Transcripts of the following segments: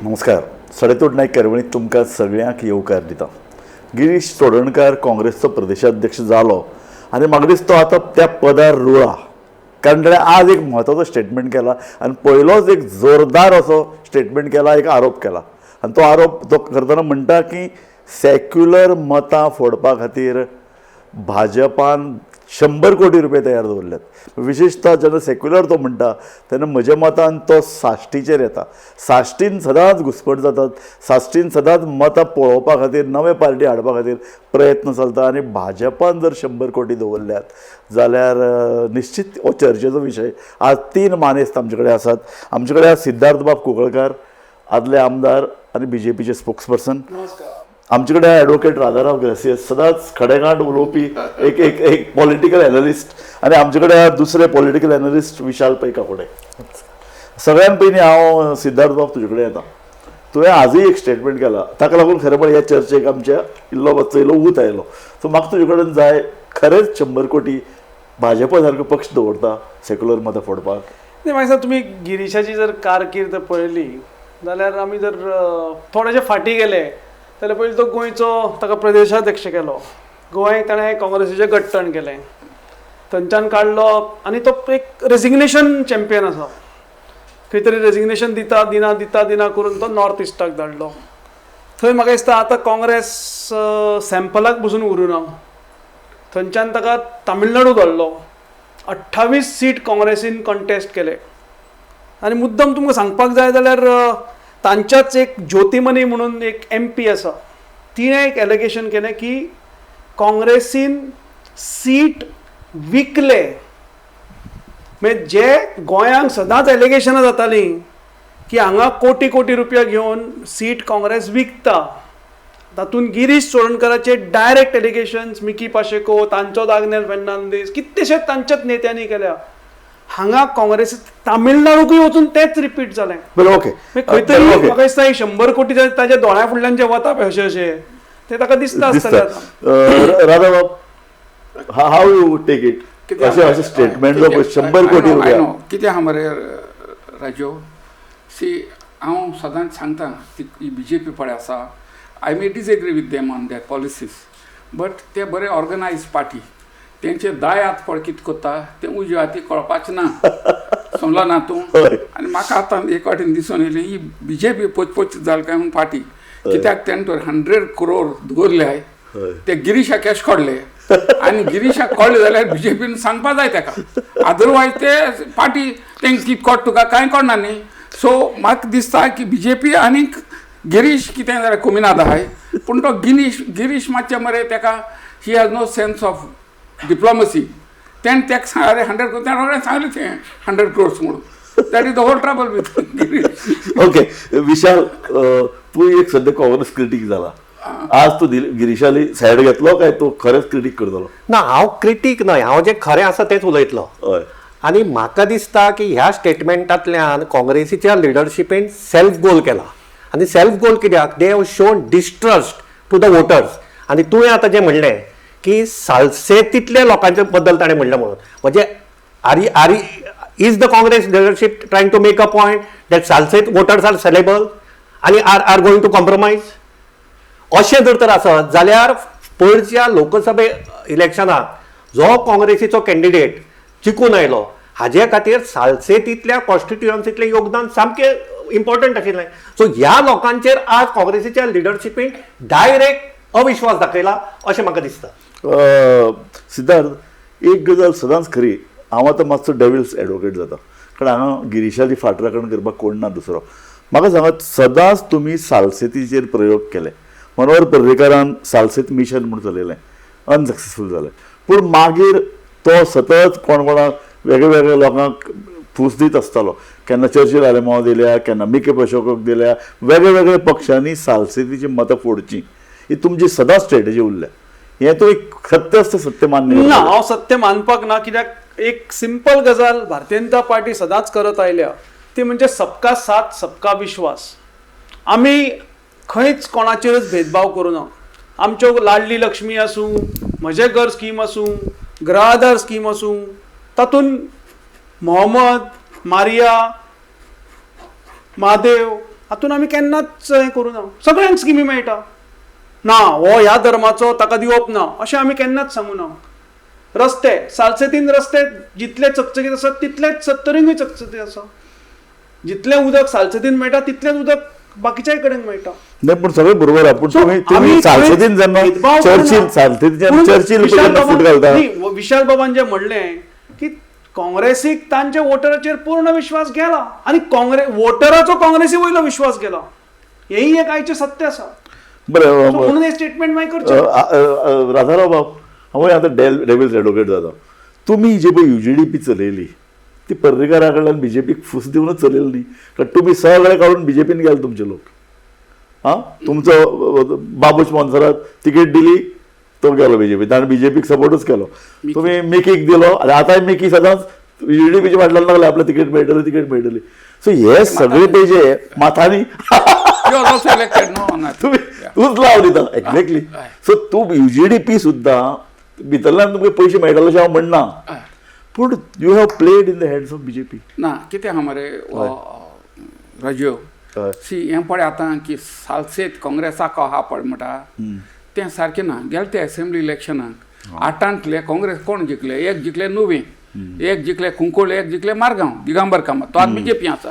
नमस्कार. सडेतोड नायक कार्यावळींत तुमकां सगळ्यांक येवकार दिता. गिरीश चोडणकार काँग्रेसचो प्रदेशाध्यक्ष जालो आनी म्हाका दिसता तो आतां त्या पदार रुळा, कारण ताणें आज एक म्हत्वाचो स्टेटमेंट केला आनी पयलोच एक जोरदार असो स्टेटमेंट केला, एक आरोप केला. आनी तो आरोप तो करतना म्हणटा की सेक्युलर मतां फोडपा खातीर भाजपान 100 कोटी रुपये तयार दवरल्यात. विशेशतः जेन्ना सेक्युलर तो म्हणटा तेन्ना म्हज्या मतान तो साश्टीचेर येता. साश्टीन सदांच घुसपट जातात, साश्टीन सदांच मतां पळोवपा खातीर नवे पार्टी हाडपा खातीर प्रयत्न चलता आनी भाजपान जर 100 कोटी दवरल्यात जाल्यार निश्चित हो चर्चेचो विशय. आज 3 मानेस्त आमचे कडेन आसात. आमचे कडेन आज सिद्धार्थ बाब कुंकळकार, आदले आमदार आनी बीजेपीचे स्पोक्सपर्सन. आमचे कडेन एडवोकेट राजाराम ग्रासियस, सदांच खडेगांठ उलोवपी एक एक एक पॉलिटिकल एनलिस्ट, आनी आमचे कडेन दुसरे पॉलिटिकल एनलिस्ट विशाल पै काकोडे. सगळ्यान पयलीं हांव सिद्धार्थ बाब तुजे कडेन येता. तुवें आजूय एक स्टेटमेंट केला, ताका लागून खरें म्हळ्यार ह्या चर्चेक आमच्या इल्लो मातसो इल्लो ऊत आयलो. सो म्हाका तुजे कडेन जाय, खरेंच 100 कोटी भाजपा सारको पक्ष दवरता सेक्युलर मतां फोडपाक? न्ही, म्हाका दिसता तुमी गिरीशाची जर कारकीर्द पळयली जाल्यार आमी जर थोडेशे फाटीं गेले जाल्यार पयलीं तो गोंयचो ताका प्रदेशाध्यक्ष केलो. गोंय ताणें काँग्रेसीचें घट्टण केलें, थंयच्यान काडलो आनी तो एक रेजिग्नेशन चॅम्पियन आसा. खंय तरी रेजिग्नेशन दिता दिना दिता दिना करून तो नॉर्थ इस्टाक धाडलो. थंय म्हाका दिसता आतां काँग्रेस सॅम्पलाक बसून उरूना. थंयच्यान ताका तामिळनाडू धाडलो. 28 सीट काँग्रेसीन कॉन्टेस्ट केले. आनी मुद्दम तुमकां सांगपाक जाय जाल्यार तांच्याच एक ज्योतिमनी म्हणून एक एमपी आसा, तिणें एक एलिगेशन केलें की काँग्रेसीन सीट विकले. म्हणजे जे गोंयांक सदांच एलिगेशनां जातालीं की हांगा कोटी कोटी रुपया घेवन सीट काँग्रेस विकता, तातूंत गिरीश चोडणकाराचे डायरेक्ट एलिगेशन्स, मिकी पाशेको, तांचो आग्नेल फेर्नांदीस, कितलेशेच तांच्याच नेत्यांनी केल्या. हांगा काँग्रेस तामिळनाडूकूय वचून तेच रिपीट जालें. बरें, ओके. खंय तरी म्हाका दिसता 100 कोटी ताच्या दोळ्या फुडल्यान जे वता पळय अशें अशें ते ताका दिसता आसतलें आतां. राधा बाब, how you take it अशें अशें स्टेटमेंट जो 100 कोटी रुपया? कितें आहा मरे राजो, सी हांव सदांच सांगता ती बीजेपी पळय आसा, I may disagree with them on their policies, but ते बरे ऑर्गनायज पार्टी. तेंचे दाय हात पळय कितें करता तें उजव्या हाती कळपाचें ना, समजलो ना तूं? आनी म्हाका आतां एक वाटेन दिसून येयलें ही बीजेपी पोच जाल काय म्हूण पार्टी, कित्याक तेणें तर 100 करोड दवरले ते गिरीशाक कॅश काडले आनी गिरीशाक कळ्ळें जाल्यार बीजेपीन सांगपा जाय तेका, अदरवायज ते पार्टी तेंकां कितें कळटा तुका कांय कळना न्ही. सो म्हाका दिसता की बीजेपी आनीक गिरीश कितें जाल्यार कोमिनाद आहाय, पूण तो गिरीश मातशें मरे तेका he has no sense of diplomacy. तेणें तेका सांगलें अरे 100 करोड, तेणें रोखडें सांगलें तें 100 क्रोर्स म्हणून. That is the whole trouble with Girish. Okay Vishal, तूं एक सद्या काँग्रेस क्रिटीक जाला, आज तूं गिरीशाली सायड घेतलो काय तूं खरेंच क्रिटीक करतलो? ना, हांव क्रिटीक न्हय, हांव जें खरें आसा तेंच उलयतलो. आनी म्हाका दिसता की ह्या स्टेटमेंटांतल्यान काँग्रेसीच्या लिडरशिपीन सेल्फ गोल केला. आनी सेल्फ गोल कित्याक, they have shown distrust to the voters. आनी तुवें आतां जें म्हणलें की सालसेतींतल्या लोकांच्या बद्दल ताणें म्हणलें म्हणून, म्हणजे are is the Congress leadership trying to make a point that Salcete voters are saleable आनी are going to compromise? अशें जर तर आसत जाल्यार पयरच्या लोकसभे इलेक्शनाक जो काँग्रेसीचो कॅन्डिडेट जिखून आयलो हाजे खातीर सालसेतींतल्या कॉन्स्टिट्युएन्सीतलें योगदान सामकें इम्पॉर्टंट आशिल्लें. सो ह्या लोकांचेर आज काँग्रेसीच्या लिडरशिपीन डायरेक्ट अविश्वास दाखयला अशें म्हाका दिसता. सिद्धार्थ, एक गजाल सदांच खरी, हांव आतां मातसो डेविल्स एडवोकेट जाता कारण हांगा गिरीशाली फाटराखण करपाक कोण ना दुसरो. म्हाका सांगात, सदांच तुमी सालसेतीचेर प्रयोग केले. मनोहर पर्रीकारान सालसेत मिशन म्हूण चलयलें, अनसक्सेसफूल जालें, पूण मागीर तो सतत कोण कोणाक वेगळे वेगळे लोकांक फूस दीत आसतालो. केन्ना चर्चिल आलेमाव दिल्या, केन्ना मिके पशोकाक दिल्या, वेगळे वेगळे पक्षांनी सालसेतीची मतां फोडची ही तुमची सदांच स्ट्रेटजी उरल्या. हें तुमी सत्य आसता सत्य मान्य ना, करतले? हांव सत्य मानपाक ना, कित्याक एक सिंपल गजाल भारतीय जनता पार्टी सदांच करत आयल्या ती म्हणजे सबका साथ सबका विश्वास. आमी खंयच कोणाचेरच भेदभाव करूना. आमच्यो लाडली लक्ष्मी आसूं, म्हजें घर स्कीम आसूं, गृह आधार स्कीम आसूं, तातूंत मोहम्मद, मारिया, महादेव हातून आमी केन्नाच हें करूं ना. सगळ्यांक स्किमी मेळटा ना, हो ह्या धर्माचो ताका दिवप ना अशें आमी केन्नाच सांगू ना. रस्ते सालसेतीन रस्ते जितले चकचकीत आसात तितलेच सत्तरीनूय चकचकीत आसा. जितलें उदक सालसेतीन मेळटा तितलेंच उदक बाकीच्याय कडेन मेळटा. नाही, पण सगळें बरोबर आहा, पूण तुमी सालसेतीन जेन्ना चर्चील, सालसेतीन चर्चील फूट घालता. विशाल बाबान जें म्हणलें की काँग्रेसीक तांच्या वोटराचेर पूर्ण विश्वास गेला आनी वोटराचो काँग्रेसी वयलो विश्वास गेला, हेंय एक आयचें सत्य आसा. बरें, म्हणून हें स्टेटमेंट मागीर करचें. राधाराव बाब, हांवूय आतां डेविल्स एडवोकेट जाता. तुमी जी पळय UGDP चलयली ती पर्रीकारा कडल्यान बीजेपीक फूस दिवनच चलयली न्ही, कारण तुमी सगळे काडून बीजेपीन गेले तुमचे लोक. आं, तुमचो बाबूश मोन्सरात तिकेट दिली, तो गेलो बीजेपी, ताणें बीजेपीक सपोर्टूच केलो. तुमी मिकीक दिलो आनी आतांय मिकी सदांच UGDPच्या फाटल्यान लागले, आपल्याक तिकेट मेळटली, तिकेट मेळटली. सो हे सगळे पळय माथानी तुमी तूंच लाव दिता. एक्झॅक्टली. सो तूं UGDP सुद्दां भितरल्यान तुमकां पयशे मेळटले अशें हांव म्हणना, पूण you have played in the hands of BJP. ना, कितें आहा मरे राजयो, सी हें पळय आतां की सालसेत काँग्रेसाक आहा पळय म्हणटा तें सारकें ना. गेले ते असेंब्ली इलेक्शनाक आठांतले काँग्रेस कोण जिखले? एक जिखले नुवें, एक जिखले कुंकळ्ळे, एक जिखले मारगांव, दिगंबर कामत, तो आतां बीजेपी आसा.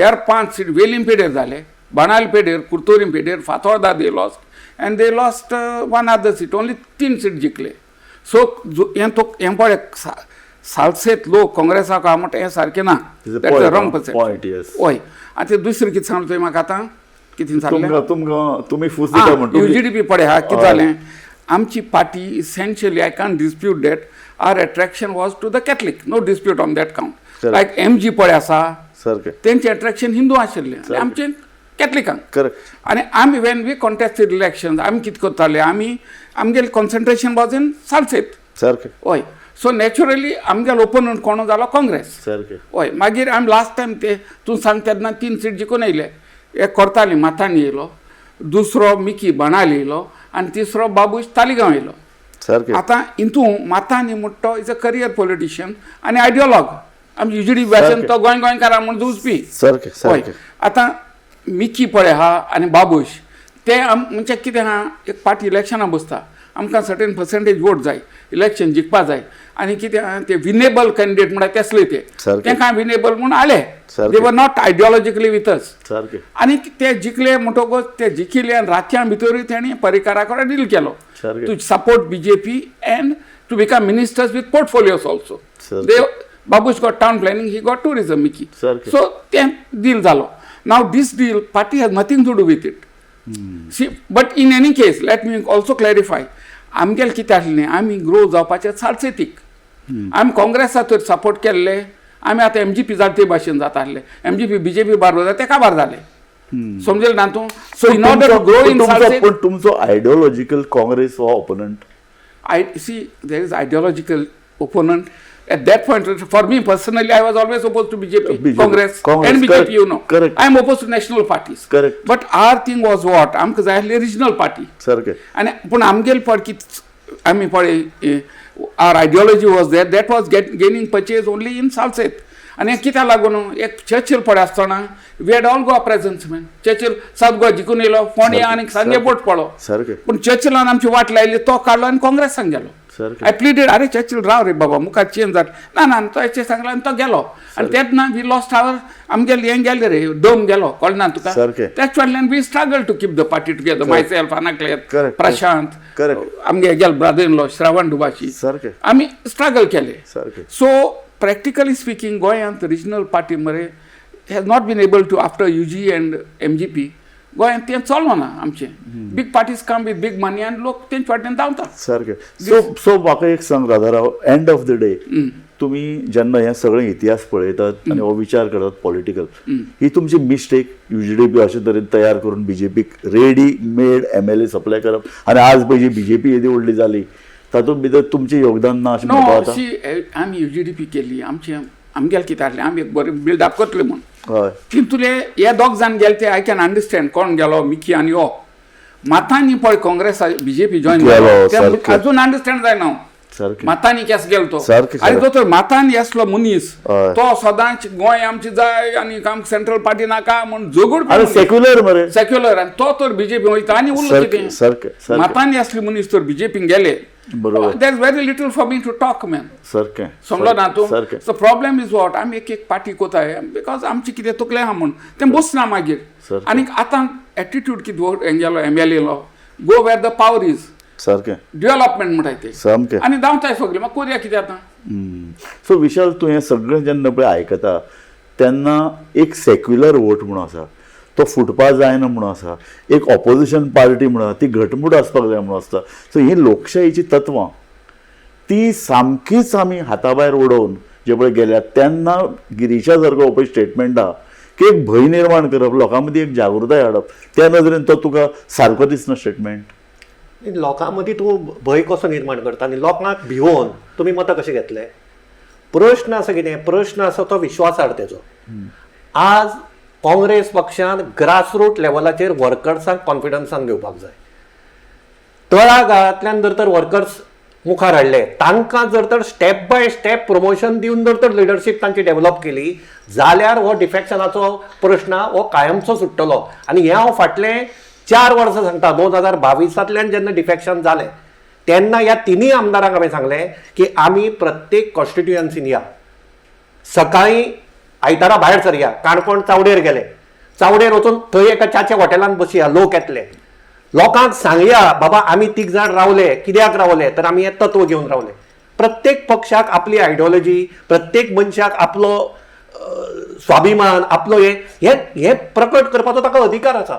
हेर 5 सीट वेलीम पेडेर जाले, बाणावली पेडेर, कुर्तोरी पेडेर, Fatorda they lost, and they lost one other seat, only 3 seat जिखले. So हें तो हें पळय सालसेत लोक काँग्रेसाक आहा म्हणटा हें सारकें ना. Wrong perception. हय. आतां दुसरें कितें सांगलें तुवें म्हाका आतां? कितें सांगलें? तुमी फूस दिता म्हणटा UGDP पळय हा, कितें जालें आमची party essentially, I can't dispute that, our attraction was to the Catholic, no dispute on that count. Like MG पळय आसा, तेंचें एट्रेक्शन हिंदू आशिल्लें, आमचें कॅथलिकांक. आनी आमी when we contested election आमी कितें करताले, आमी आमगेलें कॉन्सन्ट्रेशन वॉज इन सालसेत. हय. सो नॅचरली आमगेलो ओपोनंट कोण जालो? काँग्रेस. हय. मागीर आमी लास्ट टायम ते तूं सांग तेन्ना 3 सीट जिखून येयले. एक करताली माथानी येयलो, दुसरो मिकी बाणावली येयलो आनी तिसरो बाबूश तालिगांव येयलो. आतां हितू माथानी म्हणटा तो is a career politician आनी आयडियोलॉग. आमी UGDP भाशेन तो गोंय गोंयकारा म्हूण झुजपी. हय. आतां मिकी पळय आहा आनी बाबूश ते म्हणजे कितें आहा, एक पार्टी इलेक्शनाक बसता, आमकां सर्टेन पर्संटेज वोट जाय, इलेक्शन जिखपा जाय, आनी कितें आहा ते विनेबल कॅन्डिडेट म्हणल्यार तेसले ते कांय विनेबल म्हूण आले, they were not ideologically with us. आनी ते जिखले म्हणटकच ते जिखिले आनी रातयां भितरूय तेणी पर्रीकारा कडेन डील केलो to support BJP and to become ministers with portfolios also. They Babush got town planning, he got tourism, Mickey. So तें डील जालो. Now this deal party has nothing to do with it. See, but in any case let me also clarify, आमगेलें कितें आसलें, आमी grow जावपाचें सालसेतीक. आमी काँग्रेसाक तर support केल्ले, आमी आतां MGP जाता ते भाशेन जाता आसले, MGP BJP बारबर जाता ते काबार जाले, समजले ना तूं? So in order to grow in Salcete, पूण तुमचो आयडियोलॉजिकल काँग्रेस हो opponent? I see there is ideological opponent at that point. For me personally, I was always opposed to BJP, Congress and BJP, correct, you know. Correct. I am opposed to national parties. Correct. But our thing was what? आमकां जाय आसली regional party. सारकें. आनी पूण आमगेले पळ की आमी पळय our ideology was there, that was gaining purchase only in Salcete. आनी कित्याक लागून एक चर्चील पळय आसतना we had all Goa presence man. Churchill South Goa जिखून येयलो, फोंड्या आनी सांगे बोट पडलो. सारकें. पूण चर्चिलान आमची वाट लायली, तो काडलो आनी काँग्रेसान गेलो. I pleaded, अरे चर्चिल राव रे बाबा, मुखार चेंज जाता. ना ना, तो हेचें सांगला आनी तो गेलो. आनी तेन्ना we lost our, आमगेले हें गेलें रे, दम गेलो, कळना तुका? त्याच फाटल्यान we struggle to keep the party together, myself, Anaclet, Prashant, आमगे गेल brother in law Shravan Dubhashi, आमी स्ट्रगल केले. सो प्रॅक्टिकली स्पिकींग गोंयांत रिजनल पार्टी मरे has not been able to, after UG and MGP, गोंयांत तें चलना आमचें. Big parties come with big money आनी लोक तेंचे फाटल्यान धांवता. सारकें. सो सो म्हाका एक सांग Radharao, end of the day तुमी जेन्ना हें सगळें इतिहास पळयतात आनी हो विचार करतात पॉलिटिकल, ही तुमची मिस्टेक UGDP अशे तरेन तयार करून बीजेपीक ready made MLA supply करप, आनी आज पळय जी बीजेपी येदी व्हडली जाली तातूंत भितर तुमचें योगदान ना अशें म्हणपा जाता? आमी UGDP केली, आमचें आमगेलें कितें आसलें, आमी एक बरें बिल्डअप करतले म्हूण. हय. तितूंतले हे दोग जाण गेले ते I can understand कोण गेलो, मिकी आनी यो माथानी पळय काँग्रेस बीजेपी जॉयन जालो, अजून अंडरस्टँड जायना. मातांनी केस गेलो तो. सारकें, आनी दोतोर मातांनी आसलो मनीस हय. तो सदांच गोंय आमची जाय आनी आमकां सेंट्रल पार्टी नाका म्हूण झगडपी आनी मनीस. सेक्युलर मरे. सेक्युलर. आनी तो तर बीजेपी वयता आनी उरलो सारकें, कितें? सारकें, सारकें. मातांनी आसले मनीस तर बीजेपीन गेले. बरोबर. There is very little for me to talk man. सारकें. समजलो ना तूं? सारकें. सो प्रॉब्लेम is what, आमी एक एक पार्टी कोताय because आमची कितें तकले आहा म्हूण तें बसना मागीर. सारकें. आनी आतां एटिट्यूड कितें हेंगेलो एम एल एलो, go where the power is. सारकें. डेव्हलपमेंट म्हणटाय ते. सामकें. आनी धांवताय सगळे, मागीर कोरया कितें आतां? सो विशाल, तूं हें सगळें जेन्ना पळय आयकता तेन्ना एक सेक्युलर वोट म्हणून आसा तो फुटपा जायना म्हणून आसा, एक ऑपोजिशन पार्टी म्हणून आसा ती घटमूट आसपाक जाय म्हणून आसता. सो ही लोकशाहीची तत्वां ती सामकीच आमी हाता भायर उडोवन जे पळय गेल्या तेन्ना गिरीशा सारको पळय स्टेटमेंट आहा की एक भंय निर्माण करप, लोकां मदीं एक जागृताय हाडप, त्या नदरेन तो तुका सारको दिसना स्टेटमेंट? लोकां मदीं तूं भंय कसो निर्माण करता आनी लोकांक भिवोवन तुमी मतां कशें घेतले? प्रश्न आसा कितें? प्रश्न आसा तो विश्वासार्हतेचो. आज काँग्रेस पक्षान ग्रासरूट लेवलाचेर वर्कर्सांक कॉन्फिडन्सान घेवपाक जाय. तळागाळांतल्यान जर तर वर्कर्स मुखार हाडले, तांकां जर तर स्टेप बाय स्टेप प्रमोशन दिवन जर तर लिडरशीप तांची डेव्हलप केली जाल्यार हो डिफेक्शनाचो प्रश्न हो कायमचो सुट्टलो. आनी हें हांव फाटले 4 वर्सां सांगता. 2022 जेन्ना डिफेक्शन जालें तेन्ना ह्या तिनूय आमदारांक हांवें सांगलें की आमी प्रत्येक कॉन्स्टिट्युएन्सीन या, सकाळीं आयतारा भायर सरया, काणकोण चावडेर गेले, चावडेर वचून थंय एका च्याच्या हॉटेलान बसया, लोक येतले, लोकांक सांगया बाबा आमी तीग जाण रावले, कित्याक रावले तर आमी हें तत्व घेवन रावले. प्रत्येक पक्षाक आपली आयडियोलॉजी, प्रत्येक मनशाक आपलो स्वाभिमान, आपलो हे हे प्रकट करपाचो ताका अधिकार आसा.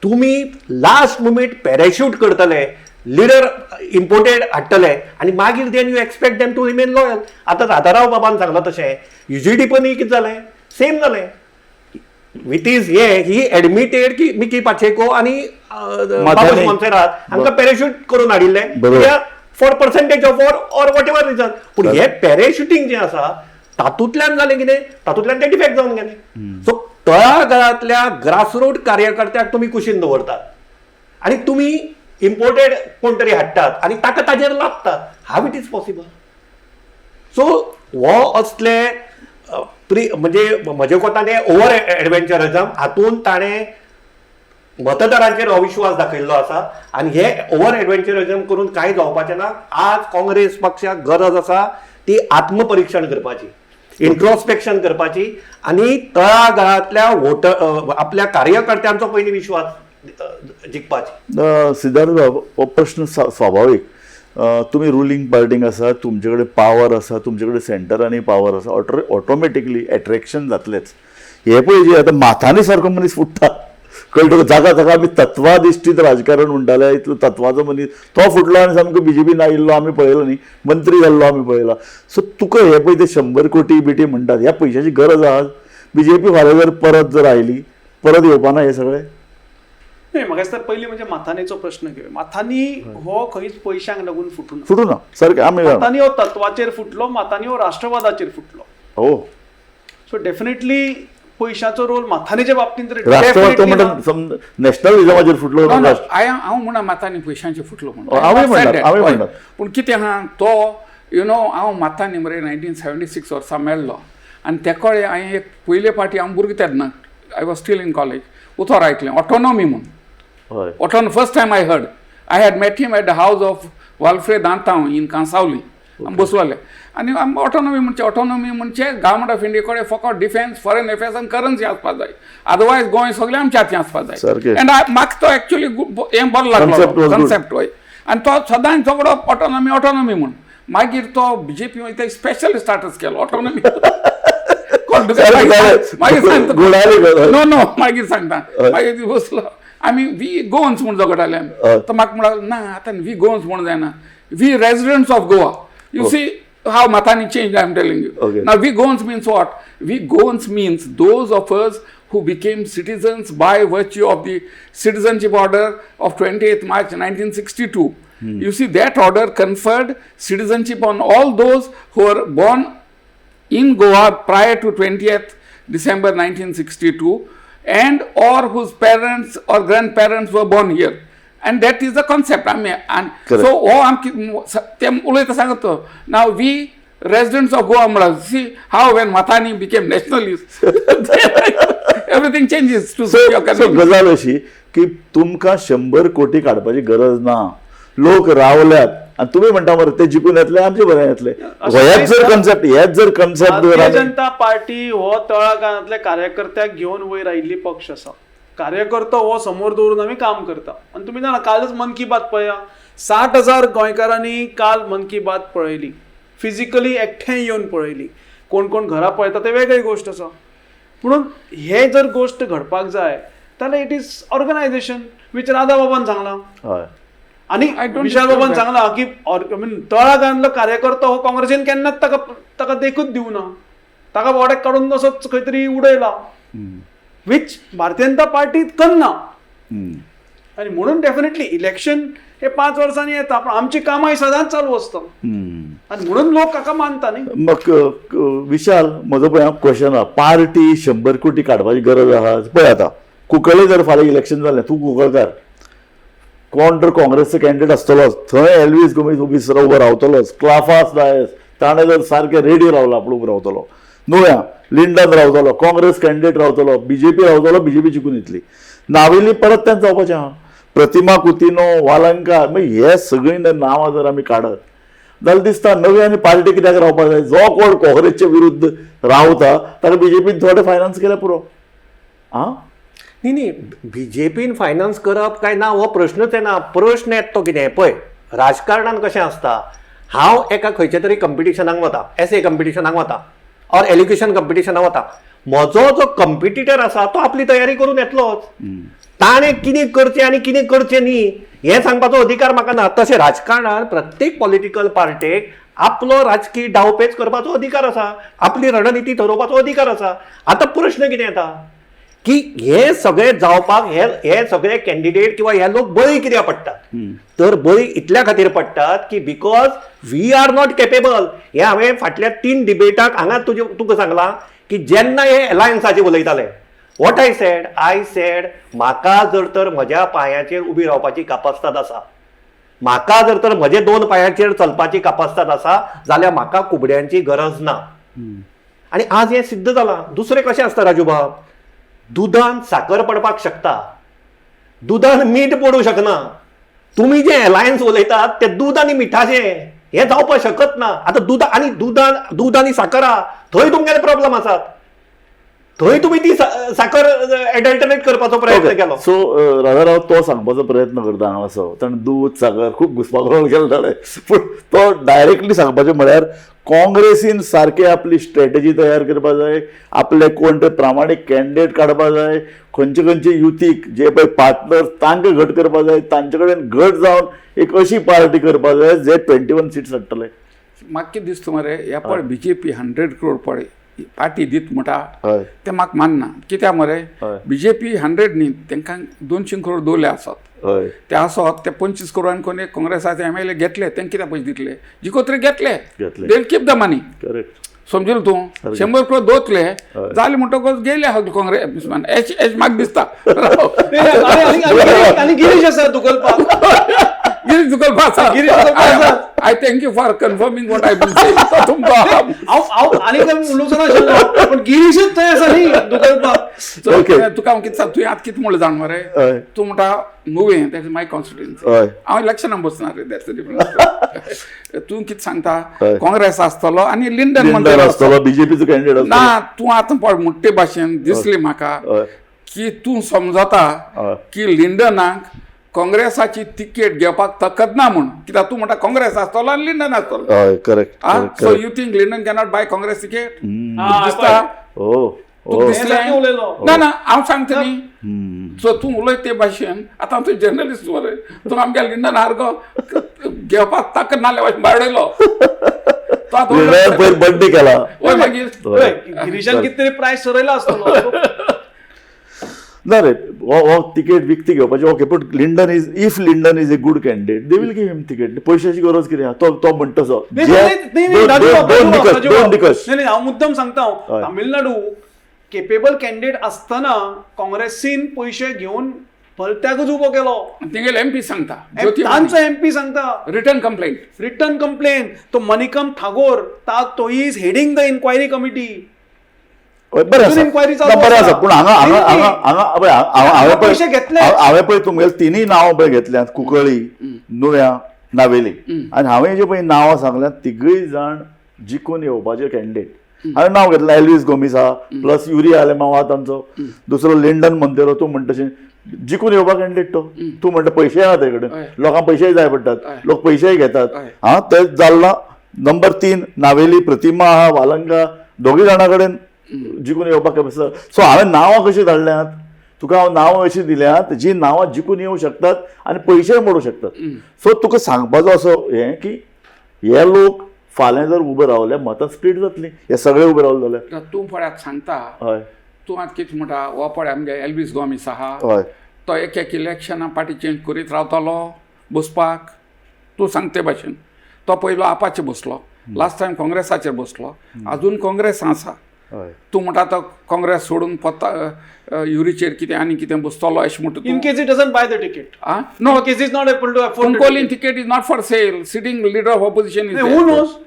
तुमी लास्ट मुमेंट पॅराशूट करतले, लिडर इम्पोर्टेड हाडटले आनी मागीर then you expect them to remain loyal. आतां राधाराव बाबान सांगलां तशें युजीडी पनी कितें जालें, सेम जालें. विथ is हे ही एडमिटेड की मिकी पाचेको आनी बाबूश मोन्सेरात हांकां पॅराशूट करून हाडिल्ले for percentage of or whatever reason. पूण हे पॅराशुटींग जें आसा तातूंतल्यान जालें कितें, तातूंतल्यान ते डिफेक्ट जावन गेले. सो तळागाळांतल्या ग्रासरूट कार्यकर्त्याक तुमी कुशीन दवरतात आनी तुमी इम्पोर्टेड कोण तरी हाडटात आनी ताका ताजेर लादतात. How it is possible? So हो असले म्हणजे म्हजे कोतान हे ओवर एडवेंचरिजम हातून ताणें मतदारांचेर अविश्वास दाखयल्लो आसा आनी हे ओवर एडवेंचरिजम करून कांय जावपाचें ना. आज काँग्रेस पक्षाक गरज आसा ती आत्मपरिक्षण करपाची, इंट्रोस्पेक्शन करपाची आनी तळागाळांतल्या वोटर आपल्या कार्यकर्त्यांचो पयलीं विश्वास जिखपाची. सिद्धार्थ बाब, हो प्रश्न स्वाभावीक. तुमी रुलींग पार्टीक आसा, तुमचे कडेन पावर आसा, तुमचे कडेन सेंटरांनी पावर आसा, ऑटोमॅटिकली एट्रेक्शन जातलेंच. हे पळय जे आतां माथानी सारको मनीस फुट्टा, कळटा जागा जागा आमी तत्वाधिश्ठीत राजकारण म्हणटाले, इतलो तत्वाचो मनीस तो फुटलो आनी सामको बीजेपीन आयिल्लो आमी पळयलो न्ही, मंत्री जाल्लो आमी पळयला. सो तुका हे पळय ते 100 कोटी बिटी म्हणटात, ह्या पयशाची गरज आहा? बीजेपी फाल्यां जर परत जर आयली, परत येवपा ना हे सगळे? न्हय, म्हाका दिसता पयलीं म्हणजे माथानीचो प्रश्न घेवया. माथानी हो खंयच पयशांक लागून फुटूना. फुटूना सारकें, आमी माथानी हो तत्वाचेर फुटलो, माथानी हो राष्ट्रवादाचेर फुटलो. हो, सो डेफिनेटली पयशाचो रोल माथानीच्या बाबतींत राष्ट्रवाद तो म्हणटा नॅशनलिजमाचेर फुटलो. हांव म्हणा माथानी पयशांचेर फुटलो म्हणून हांवें म्हणटा. पूण कितें आहा तो you know, हांव माथानी मरे 1976 वर्सा मेळ्ळो आनी ते कळे हांवें एक पयले फावटी, हांव भुरगो तेन्ना, I was still in college, उतर आयकलें ऑटोनॉमी म्हूण. Autonomy first time I heard. I had met him at the house of Walfred Antao in Cansaulim. आमी बसलोले आनी ऑटोनॉमी म्हणजे, ऑटोनॉमी म्हणजे गव्हर्मेंट ऑफ इंडिया कडेन फकत डिफेन्स, फॉरेन अफेर्स आनी करन्सी आसपाक जाय, अदरवायज गोंय सगळें आमच्या हातीन आसपाक जाय. एंड म्हाका तो एक्चुअली हें बरो लागलो कॉन्सेप्ट. हय, आनी तो सदांच झगडो ऑटोनॉमी ऑटोनॉमी म्हूण. मागीर तो बीजेपी वयता स्पेशल स्टाटस केलो ऑटोनॉमी. मागीर सांगता, नो नो, मागीर सांगता, मागीर बसलो आमी we Goans म्हूण झगडटाले आमी. तो म्हाका म्हणलो ना आतां we Goans म्हूण जायना, we residents of Goa. You see how Mathani change, I am telling you. Now we Goans means what? We Goans means those of us who became citizens by virtue of the citizenship order of 28 March 1962. You see, that order conferred citizenship on all those who were born in Goa prior to 20th December 1962 and or whose parents or grandparents were born here. And that is the concept आमी आनी Correct. So हो आमकी ते उलयता सांगता तो now we residents of Goa म्हळ्यार see how when Mathani became nationalist everything changes to so so गजाल अशी की तुमकां 100 कोटी काडपाची गरज ना. लोक रावल्यात आनी तुमी म्हणटा मरे ते जिखून येतले आमचे बरें येतले. अशें हेच जर कांयच ना. कन्सेप्ट, हेच जर कन्सेप्ट भारतीय जनता पार्टी हो तळागाळांतल्या कार्यकर्त्याक घेवन वयर आयिल्ली पक्ष आसा. कार्यकर्तो हो समोर दवरून आमी काम करता. आनी तुमी जाणा कालच मन की बात पळया, 60,000 गोंयकारांनी काल मन की बात पळयली, फिजिकली एकठांय येवन पळयली. कोण कोण घरा पळयता ते वेगळी गोश्ट आसा. पुणून हे जर गोश्ट घडपाक जाय जाल्यार it is organisation which Radha बाबान सांगलां. हय. आनी I don't Vishal dispute बाबान that. सांगलां की I mean तळागाळांतलो कार्यकर्तो हो काँग्रेसीन केन्नाच ताका ताका देखूच दिवना, ताका बोड्याक काडून असोच खंय तरी उडयला, which Bharatiya Janata party करना. आनी म्हणून डेफिनेटली इलेक्शन हे 5 वर्सांनी येता, पण आमची कामां ही सदांच चालू आसता आनी म्हणून लोक हाका मानता न्ही. मग विशाल, म्हजो पळय क्वेश्चन आहा, पार्टी 100 कोटी काडपाची गरज आहा? पळय आतां कुंकळ्ळे जर फाल्यां इलेक्शन जालें, तूं कुंकळकार, कोण तर काँग्रेसचो कॅन्डिडेट आसतलोच थंय, एल्वीस गोमेज उबो रावतलोच, क्लाफास डायस ताणें जर सारकें रेडी रावला आपूण उबो रावतलो, नुव्या लिंडन रावतलो, काँग्रेस कॅन्डिडेट रावतलो, बीजेपी रावतलो, बीजेपी जिखून येतली. नावेली परत तेंच जावपाचें आहा, प्रतिमा कुतिनो, वालंकार, मागीर हे सगळीं नांवां जर आमी काडत जाल्यार दिसता नवी आनी पार्टी कित्याक रावपाक जाय? जो कोण काँग्रेसचे विरुद्ध रावता ताका बीजेपीन थोडे फायनान्स केल्यार पुरो. आं न्ही न्ही, बीजेपीन फायनान्स करप काय ना हो प्रश्नच येना. प्रश्न येता तो कितें पळय, राजकारणान कशें आसता, हांव एका खंयच्या तरी कंपिटिशनाक वता, एसए कंपिटिशनाक वता ऑर एल्युकेशन कंपिटिशनाक वता, म्हजो जो कंपिटिटर आसा तो आपली तयारी करून येतलोच. ताणें कितें करचें आनी कितें करचें न्ही हें सांगपाचो अधिकार म्हाका ना. तशें राजकारणान प्रत्येक पॉलिटिकल पार्टेक आपलो राजकीय डावपेच करपाचो अधिकार आसा, आपली रणनिती ठरोवपाचो अधिकार आसा. आतां प्रश्न कितें येता की हे सगळे जावपाक हे हे सगळे कॅन्डिडेट किंवा हे लोक बळी कित्याक पडटात? तर बळी इतल्या खातीर पडटात की because we are not capable. हे हांवें फाटल्या 3 डिबेटाक हांगा तुजे तुका सांगलां की जेन्ना हे एलायन्साचे उलयताले, what I said, I said म्हाका जर तर म्हज्या पांयाचेर उबी रावपाची कापास्ताद आसा, म्हाका जर तर म्हजे 2 पांयाचेर चलपाची कापास्ताद आसा जाल्यार म्हाका कुबड्यांची गरज ना. आनी आज हें सिद्ध जालां. दुसरें कशें आसता राजू बाब, दुदान साकर पडपाक शकता, दुदान मीठ पडूं शकना. तुमी जे एलायन्स उलयतात ते दूद आनी मिठाचें हें जावपाक शकत ना. आतां दूद आनी दुदान दूद आनी साकर आहा थंय तुमगेले प्रॉब्लम आसात, थंय तुमी ती साकर एडल्टरेट करपाचो प्रयत्न केलो. सो राजाराव तो सांगपाचो प्रयत्न करता हांगा असो, ताणें दूद साकर खूब घुसपागोळ केलो ताणें, पूण तो डायरेक्टली सांगपाचें म्हळ्यार काँग्रेसीन सारके आपली स्ट्रॅटेजी तयार करपा जाय, आपले कोण ते प्रामाणीक कॅन्डिडेट काडपा जाय, खंयचे खंयचे युथीक जे पळय पार्टनर तांकां घट करपा जाय, तांचे कडेन घट जावन एक अशी पार्टी करपा जाय जे 21 सीट्स हाडटले. म्हाका कितें दिसता मरे, ह्या पळय बीजेपी 100 करोड पळय पार्टी दीत म्हणटा हय तें म्हाका मानना. कित्याक मरे, हय. बीजेपी 100 न्ही, तांकां 200 करोड दवरले आसत, हय ते आसत ते 25 करोडान कोणी काँग्रेसाचे एम एल ए घेतले, तांकां कित्याक पयशे दितले? जिखो तरी घेतले, घेतले. They keep the money. Correct. समजलो तूं? 100 करोड दवरतले जाले म्हणटकच गेले काँग्रेस एच एच म्हाका दिसता. आनी गिरीश आसा दुकलपाक, गिरीश दुकलपा आसा. गिरीश दुकलपा आसा. I thank you for confirming what I been saying. तुमकां हांव हांव आनी काय उलोवचो नाशिल्लो, पण गिरीशच थंय आसा न्ही दुकलपाक. Okay. तुका हांव कितें सांग, तुवें आतां कितें म्हणलें जाण मरे, हय. तूं म्हणटा नुवें, that is my constituency, हय. हांव इलेक्शनाक बसना रे, that's difference. तूं कितें सांगता, हय. काँग्रेस आसतलो आनी लिंडन लिंडन आसतलो, बीजेपीचो कॅन्डिडेट आसतलो. ना, तूं आतां पळय मोठे भाशेन दिसली म्हाका हय. की तूं समजता हय. की लिंडनाक काँग्रेसाची तिकेट घेवपाक ताकद ना म्हूण. कित्याक तूं म्हणटा काँग्रेस आसतलो आनी लिंडन आसतलो. हय correct. So you think Lyndon cannot buy Congress ticket? दिसता हो तुका हो दिसलें? सारकें उलयलो. ना ना, हांव सांगता न्ही, सो तूं उलयत ते भाशेन आतां तूं जर्नलिस्ट मरे, तूं आमगे लिंडन सारको घेवपाक ताकद नासल्या भाशेन बाडयलो. तो आतां लिंडन पयर बड्डे केला. वय मागीर हय. गिरीशान कितें तरी प्रायस सरयला आसतलो. ना रे, हो हो तिकेट विकती घेवपाची ओके, पूण Lyndon is, if Lyndon is a good candidate they will give him ticket. पयशाची गरज कितें आहा? तो तो म्हणटा तसो नाही, नाही, नाही, नाही, राजू बाब, दोन राजू बाब, निकष, राजू दोन बाब. निकष. नाही, नाही, हांव मुद्दम सांगता हांव, हय. तामिळनाडू केपेबल कॅन्डिडेट आसतना काँग्रेसीन पयशे घेवन भलत्याकूच उबो केलो. तेंगेले एमपी सांगता, ज्योती. तांचो एमपी सांगता. Return complaint. Return complain. तो मणिकम ठागोर तो is heading the inquiry committee. हय, बरें अजून आसा. इन्क्वायरी ना, चालू बरें आसा. आसा, पूण हांगा हांगा नाही, हांगा हांगा पळय, हांवें पळय पयशे घेतले. हांवें पळय तुमगेले तिनूय नांवां पळय घेतल्यात, कुंकळी, नुव्या, नावेली, आनी हांवें जे पळय नांवां सांगल्यात तिगूय जाण जिखून येवपाचे कॅन्डिडेट. हांवें नांव घेतलें एल्वीस गोमीस आहा, प्लस युरी आलेमांव आहा तांचो, दुसरो लिंडन मोंतेरो. तूं म्हणटा तशें जिखून येवपाक कॅन्डिडेट तो. तूं म्हणटा पयशे आहा ते कडेन, लोकांक पयशेय जाय पडटात, लोक पयशेय घेतात. हा, ते जाल्ला. नंबर 3 नावेली प्रतिमा आहा, वालंगा, दोगूय जाणां कडेन जिखून येवपाक कॅपॅसिटी. सो हांवें नांवां कशीं धाडल्यांत तुका? हांव नांवां अशीं दिल्यांत जी नांवां जिखून येवं शकतात आनी पयशेय मोडूं शकतात. सो तुका सांगपाचो असो हें की हे लोक फाल्यां जर उबे रावले, मतां स्प्लीट जातली, हे सगळे उबे रावले जाल्यार. तूं पळयात सांगता. तूं आतां कितें म्हणटा, हो पळय आमगे एल्वीस गोमीस आहा, तो एक एक इलेक्शना पार्टी चेंज करीत रावतलो बसपाक. तूं सांगते भाशेन तो पयलो आपाचेर बसलो, लास्ट टायम काँग्रेसाचेर बसलो, अजून काँग्रेस आसा. तूं म्हणटा तो काँग्रेस सोडून पोत्ता युरीचेर कितें आनी कितें बसतलो अशें म्हणटा. In case he doesn't buy the ticket. Ah, no. In case he's not able to afford the Cuncolim ticket. Ticket is not for sale. Sitting leader of opposition is. Who knows?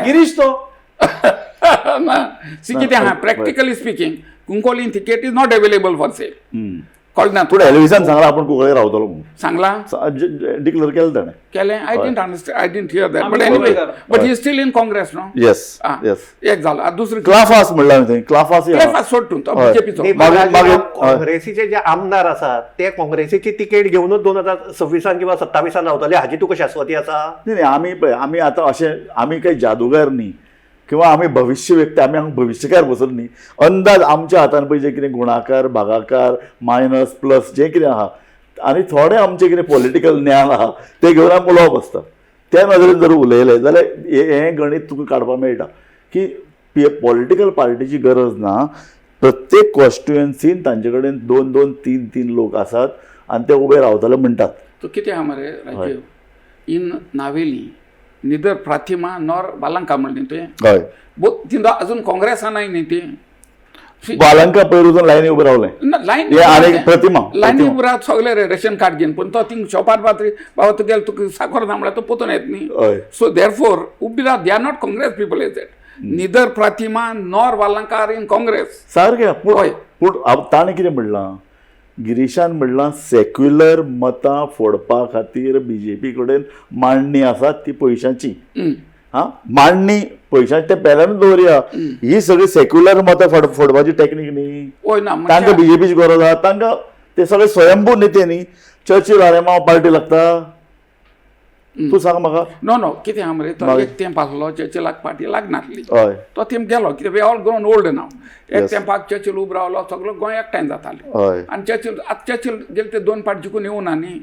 Girish तो. ना, C कितें आहा, practically speaking Cuncolim ticket is not available for sale. कळना? पूण एल्विसान सांगलां आपूण कुंकळे रावतलो म्हणून. सांगलां? डिक्लेअर केलें ताणें. केलें? I didn't understand, I didn't hear that. आमी बट एनीवे, पळयता. But he still in Congress, no? Yes yes. एक झालं. आता दुसरं. क्लाफास म्हणलां हांवें थंय, क्लाफास. क्लेफास सोड तूं, तो बीजेपीचो. नाही, मागीर- मागीर- काँग्रेसीचे जे आमदार आसात ते काँग्रेसीची तिकेट घेवनच 2026 किंवा 27 रावतले हाजी तुका शाश्वती आसा? नाही नाही, आम्ही पळय, आमी आतां अशें आमी काही जादूगार न्ही किंवा आमी भविश्य व्यक्ती, आमी हांगा भविश्यकार बसत न्ही. अंदाज आमच्या हातान पळय जें कितें गुणाकार, भागाकार, मायनस, प्लस जें कितें आहा आनी थोडें आमचें कितें पॉलिटिकल ज्ञान आहा तें घेवन आमी उलोवप आसता. त्या नदरेन जर उलयलें जाल्यार हें गणीत तुका काडपाक मेळटा की पॉलिटिकल पार्टीची गरज ना. प्रत्येक कॉन्स्टिट्युएन्सीन तांचे कडेन दोन दोन तीन तीन लोक आसात आनी ते उबे रावतले म्हणटात. तो कितें आहा मरे Rajiv, in Navelim neither Pratima nor Valanka म्हणली तुवें? हय. बोथ थिंगा अजून काँग्रेसानय न्ही ती. बालंका पयर वचून लायनी उबें रावलें. लायन हे आनी प्रतिमा, लायनी प्रतिमा. उबे रावत सगळे रे रेशन कार्ड घेवन, पूण तो थिंग शॉपार बात रे बाबा, तुगेले तुका साखर ना म्हळ्यार तो पोतून येत न्ही. सो देरफोर उबी रावत, they are not Congress people as that. Neither Pratima nor Valanka are in Congress. सारकें. पूण पूण ताणें कितें म्हणलां, गिरीशान म्हणलां, सेक्युलर मतां फोडपा खातीर बीजेपी कडेन मांडणी आसा ती पयशांची. हा, मांडणी पयशांची ते पेल्यानूच दवरया. ही सगळी सेक्युलर मतां फोडपाची टॅक्नीक न्ही. हय ना. तांकां बीजेपीची गरज आहा? तांकां ते सगळे स्वयंभू नेते न्ही. चर्चिल आलेमांव पार्टी लागता? तूं सांग म्हाका. नो नो, कितें आहा मरे, तो मागीर? एक तेंप आसलो चर्चिलाक पार्टी लागनासली. तो तेंप गेलो. कित्याक we all grown old now. एक तेंपाक चर्चिल उबो रावलो, सगळो गोंय एकठांय जातालें. आनी चर्चिल, आतां चर्चिल गेले ते दोन पाट जिखून येवना न्ही.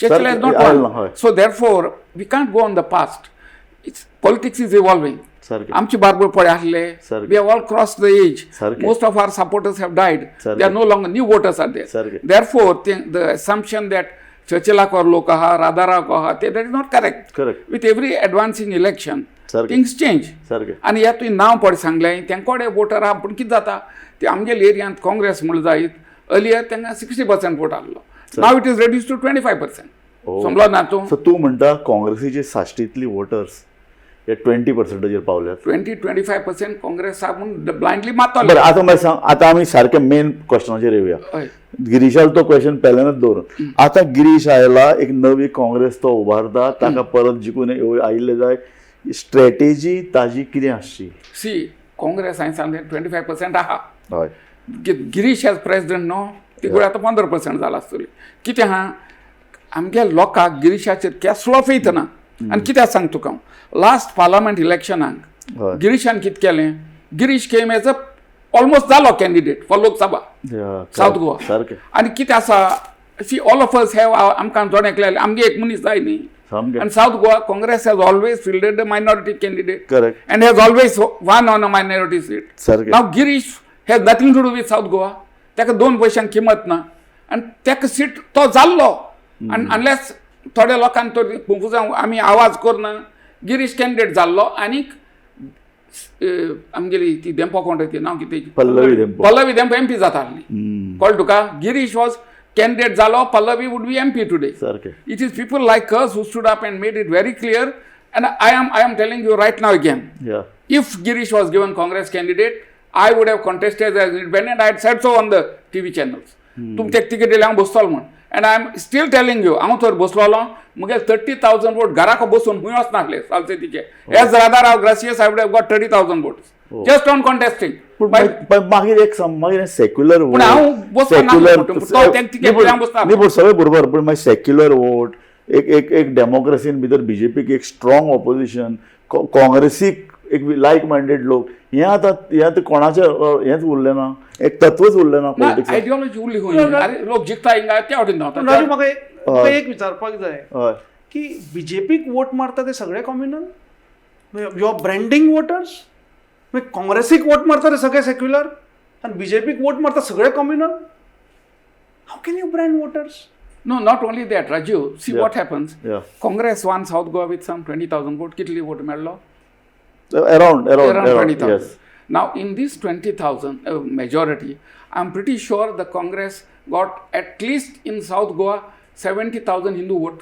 Churchill has not. आयल ना, हय. So therefore we can't go on the past. It's politics is evolving. आमचे बारबर पळय आसले, we have all cross the age. Most of our supporters have died. They are no longer, new voters are there. Therefore the assumption that चर्चिलाक लोक आहा, राधाराक आहा, ते that is not correct. With every advancing election things change. आनी ह्या तुवें नांव पळय सांगलें, तेंकोडे वोटर आहा, पूण कितें जाता ते आमगेले एरियांत काँग्रेस म्हणल्यार जायत अर्लियर तांकां 60% वोट आहलो, now it is reduce to 25%. समजलो ना तूं? सो तूं म्हणटा काँग्रेसीचे साश्टींतली वोटर्स हे 20%चेर पावल्यात? 20-25% काँग्रेस आहा म्हूण ब्लायंडली मारतले. बरें, आतां मागीर सांग, आतां आमी सारकें मेन क्वेश्चनाचेर येवया. गिरीशाल तो क्वेश्चन पेल्यानच दवरून, आतां गिरीश आयला, एक नवी काँग्रेस तो उबारता, ताका परत जिखून आयिल्ले जाय. स्ट्रॅटेजी ताजी कितें आसची? सी, काँग्रेस हांवें सांगलें 25% आहा. गिरीश एज प्रेसिडेंट न्हू, ती गोळी आतां 15% जाला आसतली. कितें आहा, आमगे लोकांक गिरीशाचेर केसलो फेथ ना. आनी कित्याक सांग तुका हांव, लास्ट पार्लमेंट इलेक्शनाक गिरीशान कितें केलें, Girish came as a almost जालो candidate for Lok Sabha, South Goa. आनी कितें आसा, see, all of us have, आमकां जण एकल्या आमगे एक मनीस जाय न्ही. आनी South Goa Congress has always fielded a minority candidate and has always won on a minority seat. Now Girish has nothing to do with South Goa. ताका दोन पयशांक किंमत ना आनी ताका सीट तो जाल्लो. आनी अनलेस थोड्या लोकांक तो कंफ्युजान आमी आवाज करना, गिरीश कॅन्डिडेट जाल्लो आनीक आमगेली ती धेंपो कोण रे, ती नांव कितें? पल्लवी धेंपो. पल्लवी धेंपो एमपी जाता आसली. कळ्ळें तुका? Girish was Candidate जालो, Pallavi would be MP today. सारकें. It is people like us who stood up and made it very clear. And I am telling you right now again. Yeah. If Girish was given Congress candidate, I would have contested as independent. I had said so on the TV channels. तुमचे ticket दिले हांव बसतलो म्हूण. And I am still telling you, हांव तर बसलोलो मुगे 30,000 vote घराक बसून खंय वचनासले सालसेतीचे. As Radha Rao Gracias I would have got 30,000 votes just on contesting. पूण मागीर एक मागीर सेक्युलर पूण हांव बसपाक ना तो तें तिकेट हांव बसता. न्ही, पूण सगळें बरोबर, पूण मागीर सेक्युलर वोट एक एक एक डेमोक्रेसीन भितर बीजेपीक एक स्ट्रॉंग ऑपोजिशन, काँग्रेसीक एक लायक मायंडेड लोक, हें आतां हें आतां कोणाचें हेंच उरलें ना, एक तत्वच उरलें ना पॉलिटिक्स. आयडियोलॉजी उरली खंय? आरे लोक जिखता हिंगा त्या वटेन पूण धांवता. राजू, म्हाका एक विचारपाक जाय हय. की बीजेपीक वोट मारता ते सगळे कॉम्युनल, your branding voters? मागीर काँग्रेसीक वोट मारता ते सगळे सेक्युलर आनी बीजेपीक वोट मारता सगळे communal? How can you brand voters? No, not only that, Rajiv. See what happens. Yeah. Congress won South Goa with some 20,000 vote. Kitli vote मेळ्ळो? Around Around 20,000. Yes. Now, in this 20,000 majority, I'm pretty sure the Congress got at least in South Goa 70,000 Hindu vote.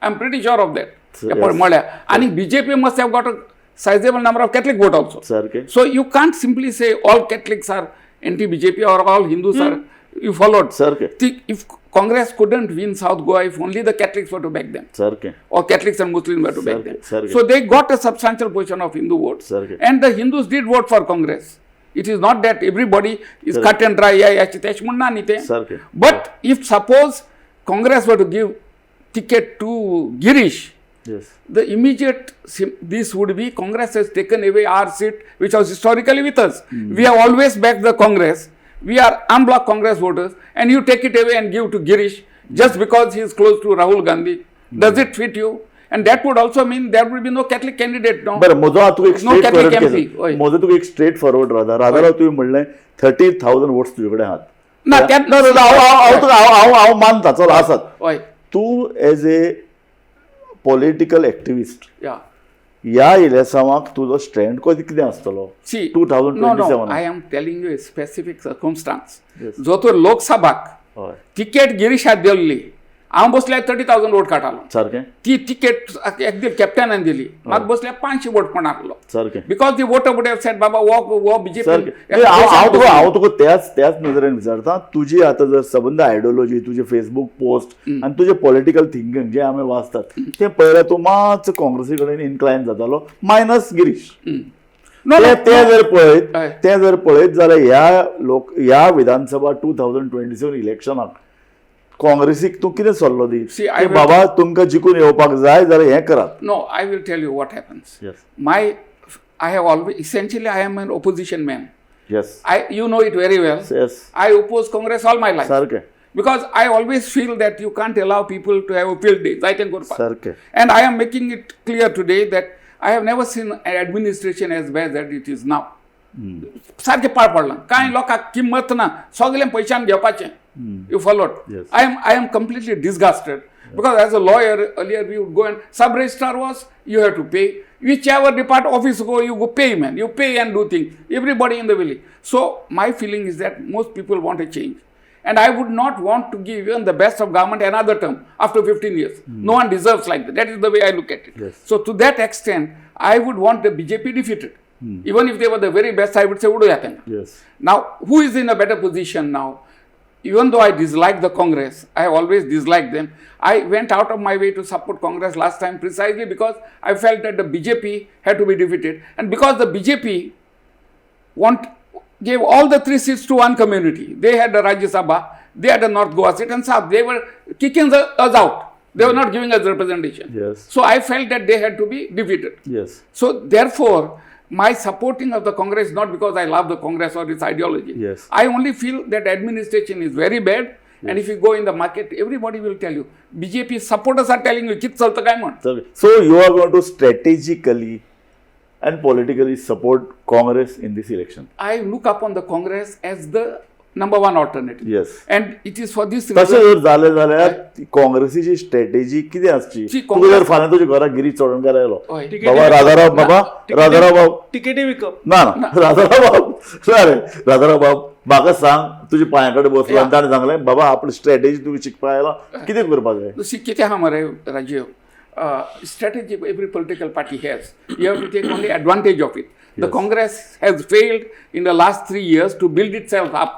I'm pretty sure of that. Yes. म्हळ्यार आनी BJP must have got a sizable number of Catholic vote also. सारकें. So you can't simply say all Catholics are anti-BJP or all Hindus are, you followed. सारकें. If Congress couldn't win South Goa if only the Catholics were to back them. सारकें. Or Catholics and Muslims were to back them. सारकें. So they got a substantial portion of Hindu votes. सारकें. And the Hindus did vote for Congress. It is not that everybody is cut and dry, याची तेश म्हणना न्ही तें. सारकें. But if suppose Congress were to give ticket to Girish, Yes. the immediate this would be Congress has taken away our seat, which was historically with us. We have always backed the Congress. We are unblocked Congress voters, and you take it away and give to Girish just because he is close to Rahul Gandhi. Does it fit you? And that would also mean there would be no Catholic candidate now. बरं, म्हजो आतां तुका एक No straight Catholic forward MP. हय. म्हजो तुका एक straight forward Radha Radharao, तुवें म्हणलें 30,000 वोट्स तुजे कडेन आहात. ना, ना ना, हांव तुका हांव हांव मानता, चल आसात. हय. तूं एज ए पॉलिटिकल एक्टिविस्ट या. ह्या इलेसांवाक तुजो स्टँड कितें आसतलो? See, two thousand no, twenty no, seven. I am telling you a specific circumstance. Yes. जो तो लोकसभाक हय. तिकेट गिरीशाक दिल्ली, हांव बसल्यार 30,000 वोट काडटालो. सारकें. ती तिकेट एक कॅप्टनान दिली, म्हाका बसल्यार 500 वोट पण आहलो. सारकें. Because the voter would have said, बाबा हो हो बीजेपी. सारकें. हांव तुका त्याच त्याच नदरेन विचारता, तुजी आतां जर सबंद आयडियोलॉजी, तुजे फेसबूक पोस्ट आनी तुजें पॉलिटिकल थिंकींग जें आमी वाचतात तें पळयल्यार तूं मातसो काँग्रेसी कडेन इन्क्लायन जातालो, मायनस गिरीश. नो, ते जर पळयत हय. ते जर पळयत जाल्यार ह्या लोक ह्या विधानसभा 2027 इलेक्शनाक काँग्रेसीक तूं कितें सल्लो दी See, I की बाबा तुमकां जिखून येवपाक जाय जाल्यार हें करात? No, I will tell you what happens. Yes. I have always, essentially I am an opposition man. Yes. You know it very well. Yes. I oppose Congress all my life. सारकें. Because I always feel that you can't allow people to have a field day. जायतें करपाक. सारकें. And I am making it clear today that I have never seen an administration as bad as it is now. सारकें पाड पडलां, कांय लोकांक किंमत ना, सगळें पयशान घेवपाचें. You followed? Yes. I am completely disgusted because as a lawyer earlier we would go and sub registrar was you have to pay. Whichever department office go, you go pay, man. You pay and do things. Everybody in the village. So my feeling is that most people want a change. And I would not want to give even the best of government another term after 15 years. No one deserves like that. That is the way I look at it. Yes. So to that extent, I would want the BJP defeated. Even if they were the very best, I would say, Udo yatenga. Yes. Now, who is in a better position now? Even though I dislike the Congress, I have always disliked them. I went out of my way to support Congress last time precisely because I felt that the BJP had to be defeated. And because the BJP gave all the 3 seats to one community. They had the Rajya Sabha, they had the North Goa seat and South. They were kicking us out. They were not giving us representation. Yes. So I felt that they had to be defeated. Yes. So therefore, my supporting of the Congress is not because I love the Congress or its ideology. Yes. I only feel that administration is very bad. Yes. And if you go in the market, everybody will tell you. BJP supporters are telling you, "Kit chalta kai man." So you are going to strategically and politically support Congress in this election. I look upon the Congress as the number one alternative. Yes. And it is for this तशें reason. जर जालें जाल्यार काँग्रेसीची strategy कितें आसची? C, तुका जर फाल्यां तुज्या घरा गिरीश चोडणकार आयलो, हय. बाबा राजाराव बाबा, राजाराव बाब, तिकेटी विकप ना ना, राजाराव बाब, अरे राजाराव बाब, म्हाका सांग, तुज्या पांया कडेन बसलो आनी Yeah. ताणें सांगलें, बाबा आपली स्ट्रॅटेजी तुमी शिकपाक आयला, कितें करपाक जाय? सी, कितें आहा मरे Rajiv, strategy every political party has. You have to take only advantage of it. The Congress has failed in the last 3 years to build itself up.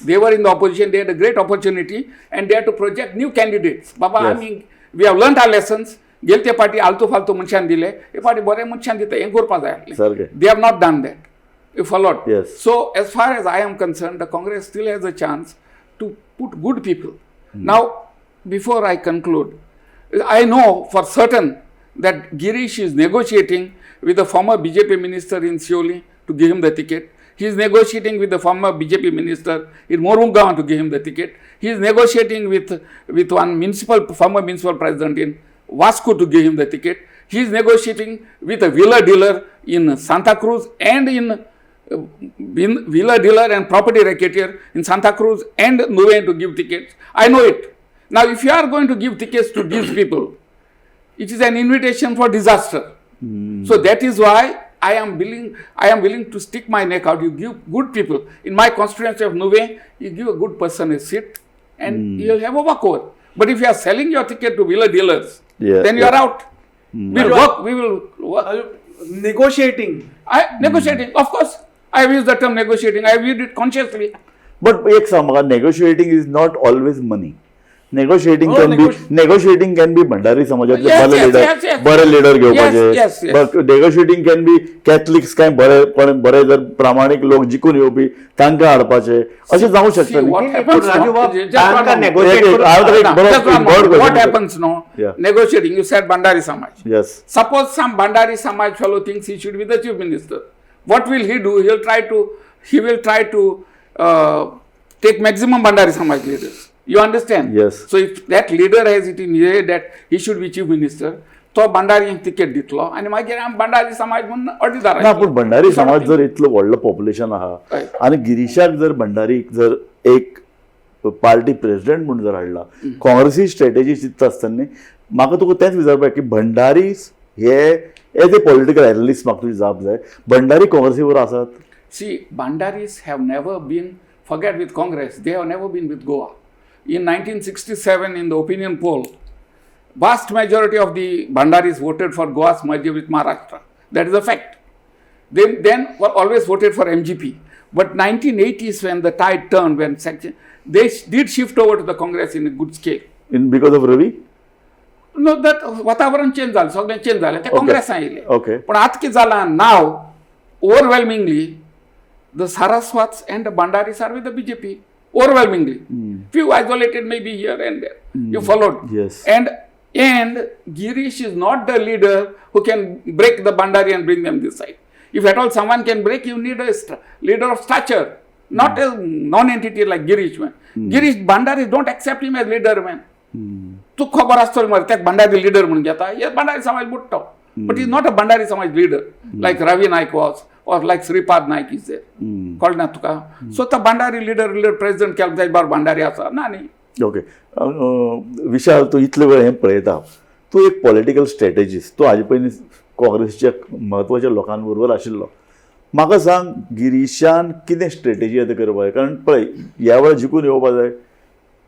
They were in the opposition, they had a great opportunity and they had to project new candidates. Baba, I mean, we have learnt our lessons. गेले ते पाटी आलतू फालतू मनशान दिले, हे फाटी बरे मनशान दिता, हें करपा जाय आसलें. सारकें. They have not done that. You followed? Yes. So, as far as I am concerned, the Congress still has a chance to put good people. Now, before I conclude, I know for certain that Girish is negotiating with the former BJP minister in Siolim to give him the ticket. He is negotiating with the former BJP minister in Mormugao to give him the ticket. He is negotiating with one municipal former municipal president in Vasco to give him the ticket. He is negotiating with a wheeler dealer in Santa Cruz and in wheeler dealer and property racketeer in Santa Cruz and Nuvem to give tickets. I know it. Now, if you are going to give tickets to these people, it is an invitation for disaster. So that is why I am willing to stick my neck out. You give good people. In my constituency of Nuvem, you give a good person a seat and you'll have a walkover. But if you are selling your ticket to wheeler dealers, then you are out. We'll work, we will work. Negotiating. I negotiating, of course. I have used the term negotiating. I have used it consciously. But एक सांग म्हाका, negotiating is not always money. Negotiating Oh, can be negotiating can be Bhandari समाजातले बरे leader बरे leader घेवपाचे. नेगोशिएटींग can be Catholics, काय बरे कोण बरे जर प्रामाणीक लोक जिखून येवपी तांकां हाडपाचे, अशें जावंक शकता न्ही? What happens Raju now? बाब, Just तांकां one moment. negotiate एक- एक- हांव तर एक Just बरो one moment. बरो What question. Happens now? Yeah. Negotiating. You said Bhandari Samaj. Yes. Suppose some Bhandari Samaj fellow thinks he should be the chief minister. What will he do? He will try to take maximum Bhandari Samaj leaders. You understand? Yes. So if that leader has it in his head that he should be chief minister, तो Bhandari ticket दितलो आनी मागीर आमी भंडारी समाज म्हणून अडीदार. ना, पूण भंडारी समाज जर इतलो व्हडलो पॉप्युलेशन आहा आनी गिरीशाक जर भंडारीक जर एक पार्टी प्रेसिडेंट म्हूण जर हाडला, काँग्रेसी स्ट्रेटेजी चिंतता आसतना न्ही, म्हाका तुका तेंच विचारपाक की भंडारी हे एज ए पॉलिटिकल एनलिस्ट म्हाका तुजी जाप जाय, भंडारी काँग्रेसी बरोबर आसात? See, Bhandaris have never been, forget with Congress, they have never been with Goa. In 1967, in the opinion poll, vast majority of the Bhandaris voted for Goa's merger with Maharashtra. That is a fact. They then were always voted for MGP. But 1980s, when the tide turned, when section, they did shift over to the Congress in a good scale. In because of Ravi? No, that वातावरण change जालें, सगळें change जालें, ते काँग्रेसान येयले. पूण आतां कितें जालां, now overwhelmingly the Saraswats and the Bhandaris are with the BJP, overwhelmingly. Few isolated may be here and there. You followed? Yes. And Girish is not the leader who can break the Bhandari and bring them this side. If at all someone can break, you need a leader of stature, not a non-entity like Girish, man. Girish, Bhandaris don't accept him as leader, man. तूं खबर आसतली मरे, तेका Bhandari leader म्हणून घेता, हे भंडारी समाज बुडटो. But is not a Bhandari Samaj leader like Ravi Naik was or like Shripad Naik is there. कळना तुका? सो तो भंडारी लिडर लिडर प्रेसिडेंट केलो, ताजे बरोबर भंडारी आसा ना न्ही. ओके विशाल, तूं इतले वेळ हें पळयता, तूं एक पॉलिटिकल स्ट्रॅटेजिस्ट, तूं हाजे पयलीं काँग्रेसीच्या म्हत्वाच्या लोकां बरोबर आशिल्लो. म्हाका सांग, गिरीशान कितें स्ट्रेटेजी आतां करपाक जाय? कारण पळय, ह्या वेळार जिखून येवपा जाय.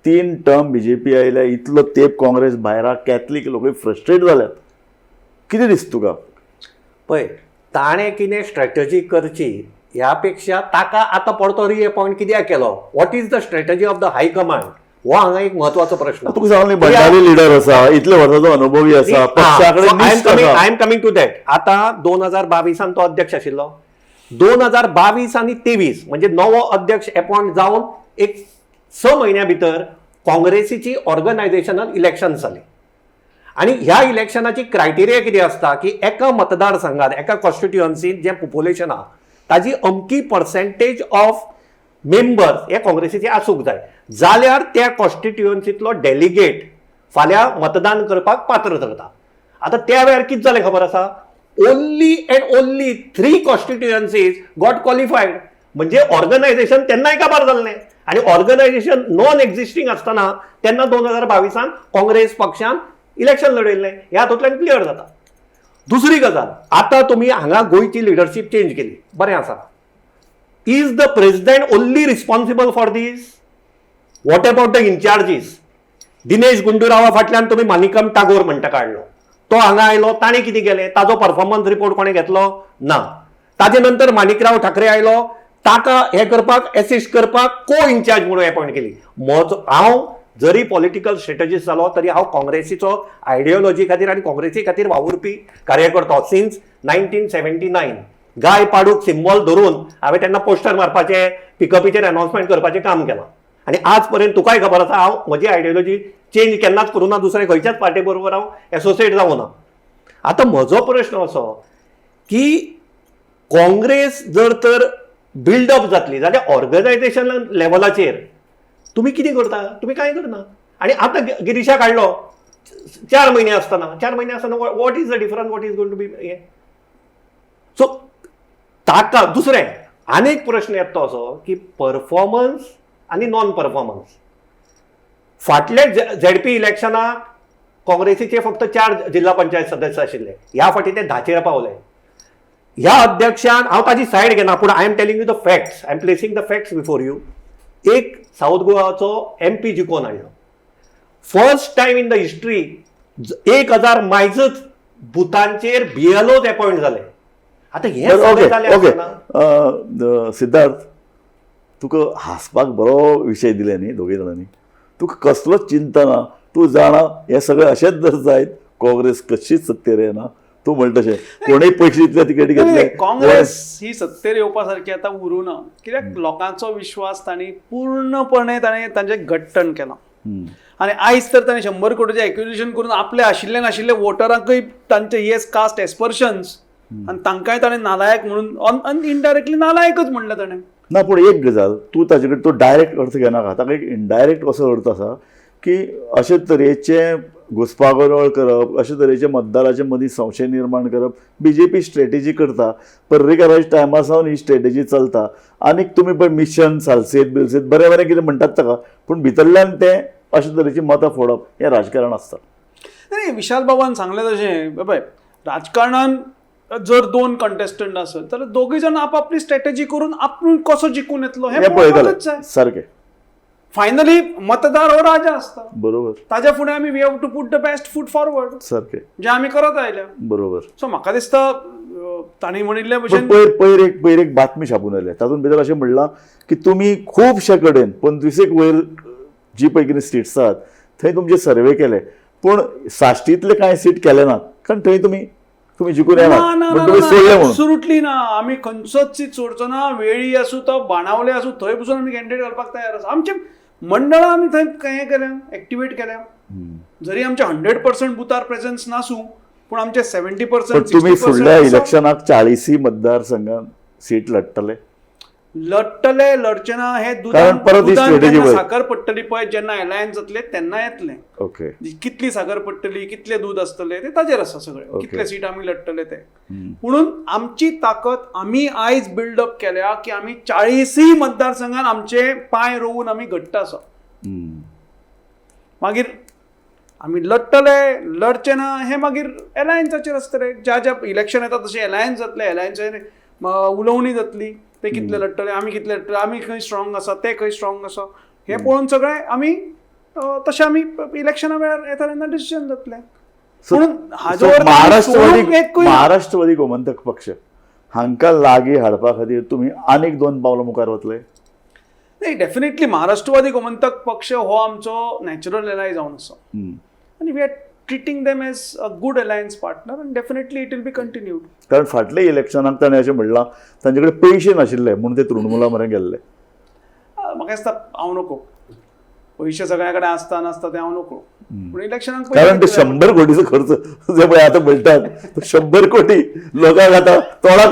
तीन टर्म बीजेपी आयल्या, इतलो तेंप काँग्रेस भायर आहा, कॅथलीक लोकूय फ्रस्ट्रेट जाल्यात. कितें दिसता तुका? पळय, ताणें कितें स्ट्रॅटजी करची ह्या पेक्षा ताका आतां परतो रिएपॉयंट कित्याक केलो, what is the strategy of the high command, हो हांगा एक म्हत्वाचो प्रश्न. तुका सांगलें, भंडारी लिडर आसा, इतले वर्साचो अनुभवी आसा, पक्षा कडेन निश्ठ आसा. I am coming to that. आतां 2022 तो अध्यक्ष आशिल्लो. 2022 आनी 23, म्हणजे नवो अध्यक्ष एपॉयंट जावन एक 6 म्हयन्या भितर काँग्रेसीची ऑर्गनायझेशनल इलेक्शन जाली. आनी ह्या इलेक्शनाची क्रायटेरिया कितें आसता की एका मतदारसंघात, एका कॉन्स्टिट्युअन्सीत जें पॉप्युलेशन आहा ताजी अमकी पर्सेंटेज ऑफ मेंबर्स हे काँग्रेसीचे आसूंक जाय, जाल्यार त्या कॉन्स्टिट्युअन्सीतलो डेलिगेट फाल्यां मतदान करपाक पात्र थारता. आतां त्या वेळार कितें जालें खबर आसा? Only and only three constituencies got qualified. म्हणजे ऑर्गनायझेशन तेन्नाय काबार जाल्लें आनी ऑर्गनायझेशन नॉन एक्झिस्टींग आसतना तेन्ना 2022 काँग्रेस पक्षान इलेक्शन लढयल्लें, ह्या हातूंतल्यान क्लियर जाता. दुसरी गजाल, आतां तुमी हांगा गोंयची लिडरशीप चेंज केली, बरें आसा. Is the president only responsible for this? What about the incharges? Dinesh गुंडूरावा फाटल्यान तुमी मानिकम टागोर म्हणटा काडलो, तो हांगा आयलो, ताणें कितें केलें, ताजो परफॉर्मन्स रिपोर्ट कोणें घेतलो ना. ताजे नंतर माणिकराव ठाकरे आयलो, ताका हें करपाक एसिस्ट करपाक को इन्चार्ज म्हणून अपॉयंट केली. म्हजो हांव जरी पॉलिटिकल स्ट्रेटजिस्ट जालो तरी हांव काँग्रेसीचो आयडियोलॉजी खातीर आनी काँग्रेसी खातीर वावुरपी कार्यकर्तो सिन्स 1979. गाय पाडूक सिंबॉल धरून हांवें तेन्ना पोस्टर मारपाचें, पिकअपीचेर अनाउन्समेंट करपाचें काम केलां. आनी आज पर्यंत तुकाय खबर आसा, हांव म्हजी आयडियोलॉजी चेंज केन्नाच करूं ना, दुसऱ्या खंयच्याच पार्टी बरोबर हांव एसोसिएट जावं ना. आतां म्हजो प्रश्न असो की काँग्रेस जर तर बिल्डअप जातली जाल्यार ऑर्गनायझेशन लेवलाचेर तुमी कितें करता? तुमी कांय करना. आनी आतां गिरीशाक हाडलो 4 म्हयने आसतना, 4 म्हयने आसतना what is the difference, what is going to be हें? सो ताका दुसरें आनीक प्रश्न येता तो असो की परफॉर्मन्स आनी नॉन परफॉर्मन्स. फाटले झेडपी इलेक्शनाक काँग्रेसीचे फक्त 4 जिल्हा पंचायत सदस्य आशिल्ले, ह्या फावटी ते 10चेर पावले. ह्या अध्यक्षान, हांव ताजी सायड घेना पूण I am telling you the facts, I am placing the facts before you. एक सावथ गोवाचो एमपी जिखोवन हाडलो. First time in the history 1000 मायजच बुथांचेर बीएलओज अपॉयंट जाले. आतां हें सगळें जालें आसतना सिद्धार्थ, तुका हांसपाक बरो विशय दिले न्ही दोगूय जाणांनी. तुका कसलोच चिंता ना, तूं जाणा हें सगळें अशेंच जर जायत काँग्रेस कशीच सत्तेर येना. तूं म्हणटा तशें कोणूय पयशे दितले तिकेटी घेतले. काँग्रेस ही सत्तेर येवपा सारकी आतां उरूं ना, कित्याक लोकांचो विश्वास तांणी पूर्णपणे ताणें तांचें घट्टण केलां. आनी आयज तर ताणें 100 कोटीचें एक्विजिशन करून आपले आशिल्ले नाशिल्ले वोटरांकय तांचे येस कास्ट एस्पर्शन्स आनी तांकांय ताणें नालायक म्हणून इनडायरेक्टली नालायकच म्हणलें ताणें. ना, पूण एक गजाल तूं ताजे कडेन तूं डायरेक्ट अर्थ घेनाका, ताका एक इनडायरेक्ट असो अर्थ आसा की अशे तरेचे घुसपागोंदळ करप, अशे तरेचे मतदाराचे मदीं संशय निर्माण करप बीजेपी स्ट्रेटेजी करता. पर्रीकाराच्या टायमा सावन ही स्ट्रेटेजी चलता. आनीक तुमी पळय मिशन सालसेत बिलसेत बरें बरें कितें म्हणटात ताका, पूण भितरल्यान तें अशे तरेची मतां फोडप हें राजकारण आसता. नाही, विशाल बाबान सांगलें तशें पळय, राजकारणान जर 2 कंटेस्टंट आसत जाल्यार दोगूय जाण आपापली स्ट्रेटेजी करून आपूण कसो जिखून येतलो हें पळोवपाकच जाय. सारकें. फायनली मतदार हो राजा आसता, बरोबर. ताज्या फुडें आमी we have to put the best foot forward, सारकें, जें आमी करत आयल्या. बरोबर. सो म्हाका दिसता तांणी म्हणिल्ले भशेन पयर पयर पयर एक बातमी छापून आयल्या, तातूंत भितर अशें म्हणलां की तुमी खुबशे कडेन 25 वयर जी पळय कितें सिट्स आसात थंय तुमचे सर्वे केले, पूण साश्टींतले कांय सीट केले नात, कारण थंय तुमी तुमी जिखून येना म्हणून तुमी सोडले म्हणून. एब्सोल्युटली ना, आमी खंयचोच सीट सोडचो ना. वेळी आसूं तो बाणावले आसूं, थंय पसून आमी कॅन्डिडेट घालपाक तयार आसा. आमचे मंडळां आमी थंय हें केल्या, एक्टिवेट केल्या. जरी आमचे 100% बुथार प्रेझन्स नासूं, पूण आमचे 70%. तुमी फुडल्या इलेक्शनाक 40 मतदारसंघात सीट लढटले? लढटले, लढचे ना हे दुधान साखर पडटली पळय, जेन्ना एलायन्स जातले तेन्ना येतले. ओके, कितली साखर पडटली, कितले दूद आसतले ते ताजेर आसा सगळें, कितले सीट आमी लढटले ते. म्हणून आमची ताकद आमी आयज बिल्डअप केल्या की आमी 40 मतदारसंघात आमचे पांय रोवून आमी घट्ट आसा. मागीर आमी लढटले लढचे ना हे मागीर एलायन्साचेर आसतले. ज्या ज्या इलेक्शन येता तशें एलायन्स जातले, एलायन्साचेर उलोवणी जातली, ते कितले लढटले, आमी कितले लढटले, आमी खंय स्ट्रॉंग आसा, ते खंय स्ट्रॉंग आसा, हें पळोवन सगळें आमी तशें आमी इलेक्शना वेळार येता तेन्ना डिसिजन जातलें. म्हणून हाजो महाराष्ट्रवादी गोमंतक पक्ष हांकां लागीं हाडपा खातीर तुमी आनीक 2 पावलां मुखार वतले? नाही, डेफिनेटली महाराष्ट्रवादी गोमंतक पक्ष हो आमचो नॅचरल एलाय जावन आसा आनी we are treating them as a good alliance partner and definitely it will be continued. कारण फाटले इलेक्शनाक ताणें अशें म्हणलां तांचे कडेन पयशे नाशिल्ले म्हणून ते तृणमुला मरेन गेल्ले. म्हाका दिसता हांव नको, पयशे सगळ्या कडेन आसता नासता ते हांव नको, पूण इलेक्शनाक कारण ते 100 कोटीचो खर्च जे पळय आतां म्हणटात 100 कोटी लोकांक आतां तोंडाक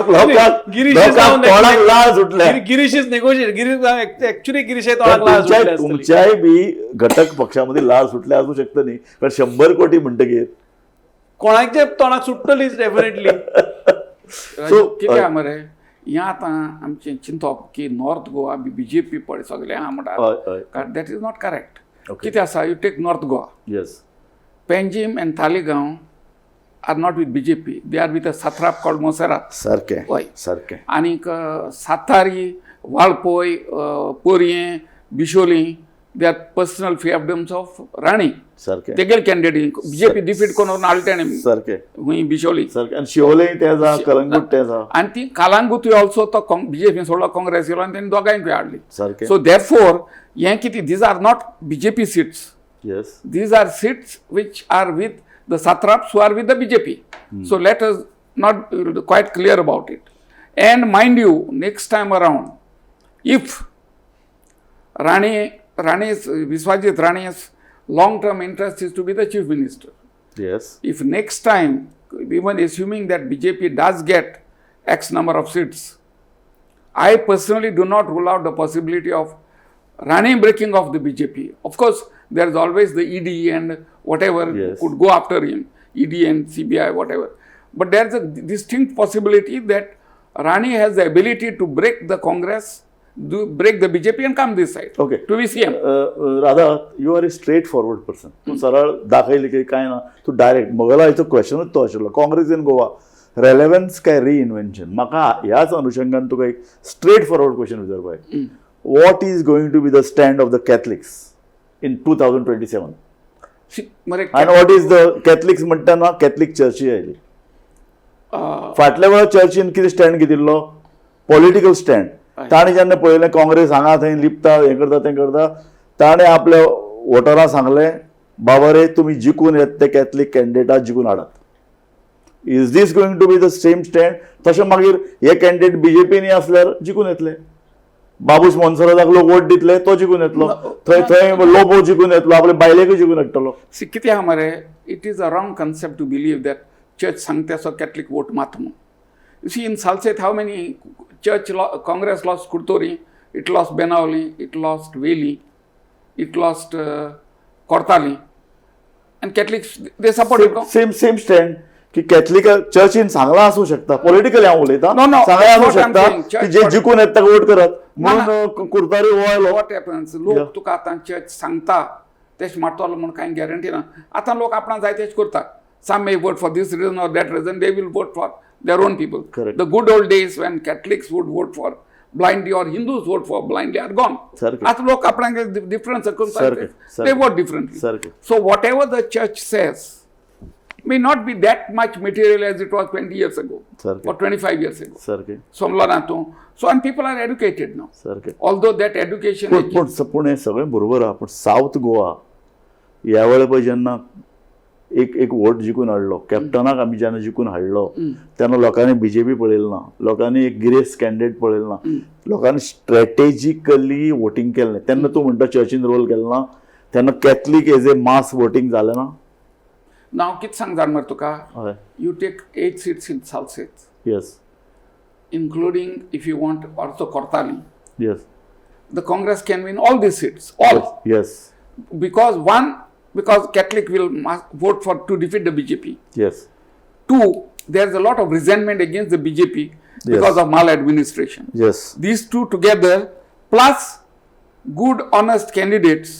तोंडाक लाळ सुटल्या. Girish is negotiate, Girish actually Girish तोंडाक लाळ सुटल्या. तुमच्याय बी घटक पक्षा मदीं लाळ सुटल्या आसूं शकता न्ही, कारण 100 कोटी म्हणटकीर कोणाचे तोंडाक सुट्टलीच डेफिनेटली. सो कितें आहा मरे, हें आतां आमचें चिंतप की नॉर्थ गोवा बीजेपी पळय सगळें आहा म्हणटा, that is not correct. कितें आसा, you take North Goa, yes, Panjim and Taleigao are not with BJP, they are with a satrap called Monserrate. सारकें. हय. सारकें. आनीक सातारी, Valpoi, पोरयें, बिशोली, they are personal fiefdoms of Rane. सारकें. तेगेले कॅन्डिडेट बीजेपी डिफीट करून हाडले तेणें सारकें. हुंय बिशोली. सारकें. आनी शिवोले तें आसा, कलंगूट तें आसा. आनी ती कालांगुतूय ऑल्सो तो बीजेपी सोडलो, काँग्रेस येयलो आनी तेणी दोगांयकूय हाडली. सारकें. सो देरफोर हें कितें, these are not BJP seats. Yes. These are seats which are with the satraps who are with the BJP. So let us not quite clear about it. And mind you, next time around, if Rane's, Vishwajit Rane's long-term interest is to be the chief minister. Yes. If next time, even assuming that BJP does get X number of seats, I personally do not rule out the possibility of Rane breaking off the BJP. Of course, there is always the ED and whatever Yes. could go after him, ED and CBI, whatever. But there is a distinct possibility that Rane has the ability to break the Congress, break the BJP and come this side. Okay. To be CM. Radha, you are a straight forward person. तूं सरळ दाखयली की काय ना, तूं direct म्हगेलो हाचो क्वेश्चनूच तो आशिल्लो, काँग्रेस इन गोवा रेलेवन्स काय रिइन्व्हेन्शन. म्हाका ह्याच अनुशंगान तुका एक स्ट्रेट फॉरवर्ड क्वेश्चन विचारपाक जाय. What is going to be the stand of the Catholics in 2027? See, मरे आनी what is the Catholics म्हणटना कॅथलीक चर्ची आयली. फाटल्या वेळार चर्चीन कितें स्टँड घेतिल्लो, पॉलिटिकल स्टँड. ताणें जेन्ना पळयलें काँग्रेस हांगा थंय लिपता, हें करता तें करता, ताणें आपल्या वोटरां सांगलें, बाबा रे तुमी जिखून येत ते कॅथलीक कॅन्डिडेटा जिखून हाडात. Is this going to be the same stand? तशें मागीर हे कॅन्डिडेट बीजेपीनी आसल्यार जिखून येतले, बाबूश मोन्सेराताक लोक वोट दितले, तो जिखून येतलो, थंय थंय लोबो जिखून येतलो, आपले बायलेकूय जिखून हाडटलो. See, कितें आहा मरे, it is a wrong concept to believe that church सांगता सो कॅथलीक वोट मात म्हणून. You see, in Salcete how many church Congress lost Curtorim, it lost Benaulim, it lost Velim, it lost Cortalim, and Catholics they support. Same same stand की Catholic चर्चीन सांगलां आसूं शकता, politically हांव उलयतां, No, no, सांगलां आसूं that's what I'm शकता saying. की जे जिखून येता ताका वोट करात म्हणून कुर्तारी हो आयलो. What happens, लोक तुका आतां चर्च सांगता तेश मारतलो म्हूण कांय गॅरंटी ना. आतां लोक आपणाक जाय तेश करता. Some may vote for this reason or that reason, they will vote for their own people. Correct. The good old days when Catholics would vote for blindly or Hindus vote for blindly are gone. सारकें. आतां लोक आपणाक different सर्कमस्टांसीस, सारकें. They vote differently. सारकें. So whatever the church says may not be that much material as it was 20 years ago सारकें. or 25 years ago. सारकें. समजलो ना तूं? So and people are educated now. सारकें. Although that education पूण पूण पूण हें सगळें बरोबर आहा, पूण सावथ गोवा ह्या वेळार पळय जेन्ना एक एक वोट जिखून हाडलो, कॅप्टनाक आमी जेन्ना जिखून हाडलो तेन्ना लोकांनी बीजेपी पळयली ना, लोकांनी एक गिरेस्त कॅन्डिडेट पळयलो ना, लोकांनी स्ट्रॅटेजिकली वोटींग केलें. तेन्ना तूं म्हणटा चर्चीन रोल केलो ना, तेन्ना Catholic as a mass voting जालें ना. नाव कितें सांग जाण मरे तुका, हय. You take 8 seats in Salcete, yes. Including if you want also Cortalim, yes. The Congress can win all these seats, all. Yes. Because one, because Catholic will vote for to defeat the BJP. Yes. Two, there is a lot of resentment against the BJP because of maladministration. Yes. These two together, plus good, honest candidates,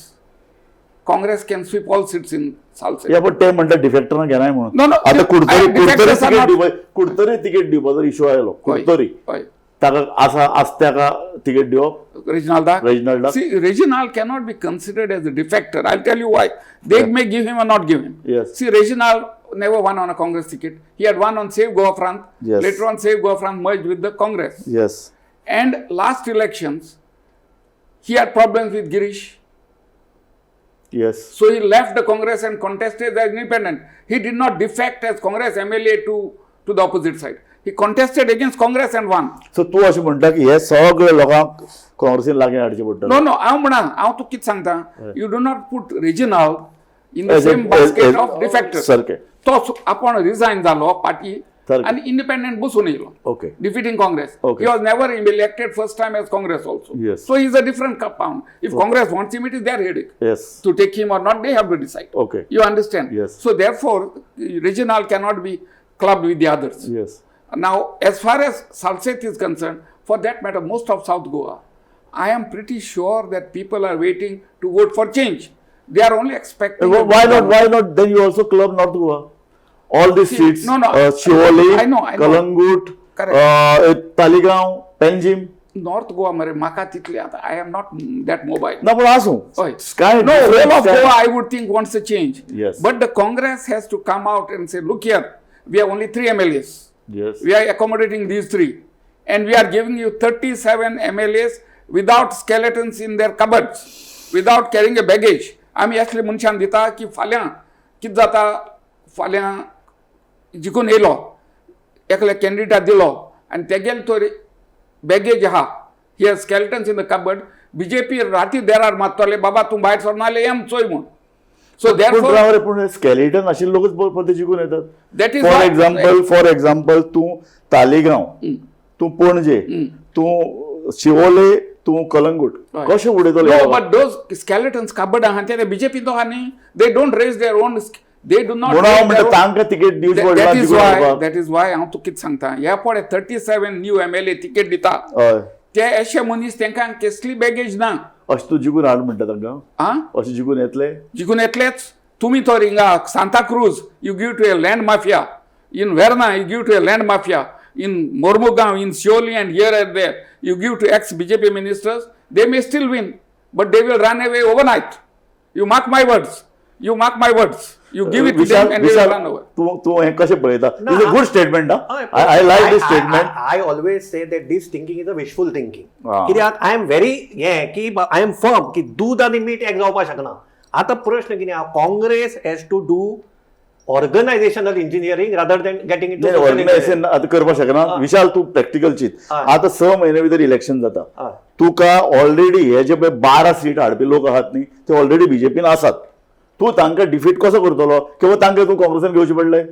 Congress can sweep all seats in Salcete. या पण ते म्हणटा डिफेक्टरां घेनाय म्हणून. No, no, आतां Curtorim, Curtorim defectors are ticket not- दिवपा, Curtorim ticket दिवपाचो issue आयलो, कुडतरी हय. ताका आसा आसत्याका तिकेट दिवप. Reginalda? Reginalda. See, Reginald cannot be considered as a defector. I'll tell you why. They may give him or not give him. Yes. See, Reginald never won on a Congress ticket. He had won on Save Goa Front. Yes. Later on, Save Goa Front merged with the Congress. Yes. And last elections, he had problems with Girish. Yes. So he left the Congress and contested as independent. He did not defect as Congress MLA to the opposite side. He contested against Congress and won. So तूं अशें म्हणटा की हे सगळे लोकांक काँग्रेसीन लागीं हाडचें पडटलें. No, no, हांव म्हणा, हांव तुका कितें सांगता, you do not put Reginald in the As a- same basket as- of defector. सारकें. तो आपण रिजायन जालो पार्टी सारकें. आनी इंडिपेंडंट बसून येयलो. Okay. Defeating Congress. Okay. He was never elected first time as Congress also. Yes. So he is a different compound. If Congress wants him, it is their headache. Yes. To take him or not, they have to decide. Okay. You understand? Yes. So therefore, Reginald cannot be clubbed with the others. Yes. Now, as far as Salcete is concerned, for that matter, most of South Goa, I am pretty sure that people are waiting to vote for change. They are only expecting. Why not? Why not? Then you also club North Goa. All these seats, No, no. Siolim, I know, I know. Calangute, Correct. Taleigao, Panjim. North Goa मरे म्हाका तितले आतां I am not that mobile. ना पूण आसूं, हय. काय No, whole of काय- Goa, I would think, wants a change. Yes. But the Congress has to come out and say, look here, we have only three MLAs. Yes. We are accommodating these three. And we are giving you 37 MLAs without skeletons in their cupboards, without carrying a baggage. आमी असले मनशान दिता की फाल्यां कितें जाता, फाल्यां जिखून येयलो एकल्या कॅन्डिडेटाक दिलो आनी तेगेले तो बॅगेज आहा, he has skeletons in the cupboard, BJP राती देरार मारतले, बाबा तूं भायर सरना जाल्यार एम चोय म्हूण. सो पूण देअरफॉर राव रे, पूण स्केलेटन आशिल्ले लोकच परते जिखून येतात. That is for why- example, for example, तूं तालिगांव, तूं पणजे, तूं शिवोले, तूं कलंगूट, हय. कशें उडयतलो? No, but those skeletons cupboard आहा ते बीजेपी तो आहा न्ही, they don't raise their own, they do not. म्हणून हांव म्हणटा तांकां तिकेट दिवची पडला that is जिखून वाय हाडपाक. That is why हांव तुका कितें सांगता, ह्या पळय 37 न्यू एमएलए तिकेट दिता, हय. ते अशे मनीस तांकां कसली बॅगेज ना. अशें तूं जिखून हाड म्हणटा तांकां? आं? अशें जिखून येतले? जिखून येतलेच. तुमी तर हिंगा Santa Cruz you give to a land mafia, in Verna you give to a land mafia, in Mormugao, in Siolim and here and there you give to ex BJP ministers, they may still win, but they will run away overnight. You mark my words, you mark my words, you give it to Vishal, them and they will Vishal, run away. तूं तूं हें कशें पळयता? ना, is a good statement. I like this statement. I always say that this thinking is a wishful thinking. Ah. कित्याक I am very हें की I am firm की दूद आनी मीठ एक जावपाक शकना. आतां प्रश्न कितें आहा, Congress has to do organizational engineering rather than getting it. Organization आतां करपाक शकना. विशाल, तूं प्रॅक्टिकल चिंत. हय. आतां 6 म्हयने भितर इलेक्शन जाता. हय. तुका ऑलरेडी हे जे पळय 12 सीट हाडपी लोक आहात न्ही, ते ऑलरेडी बीजेपीन आसात. तूं तांकां डिफीट कसो करतलो किंवा तांकां तूं काँग्रेसान घेवचें पडलें?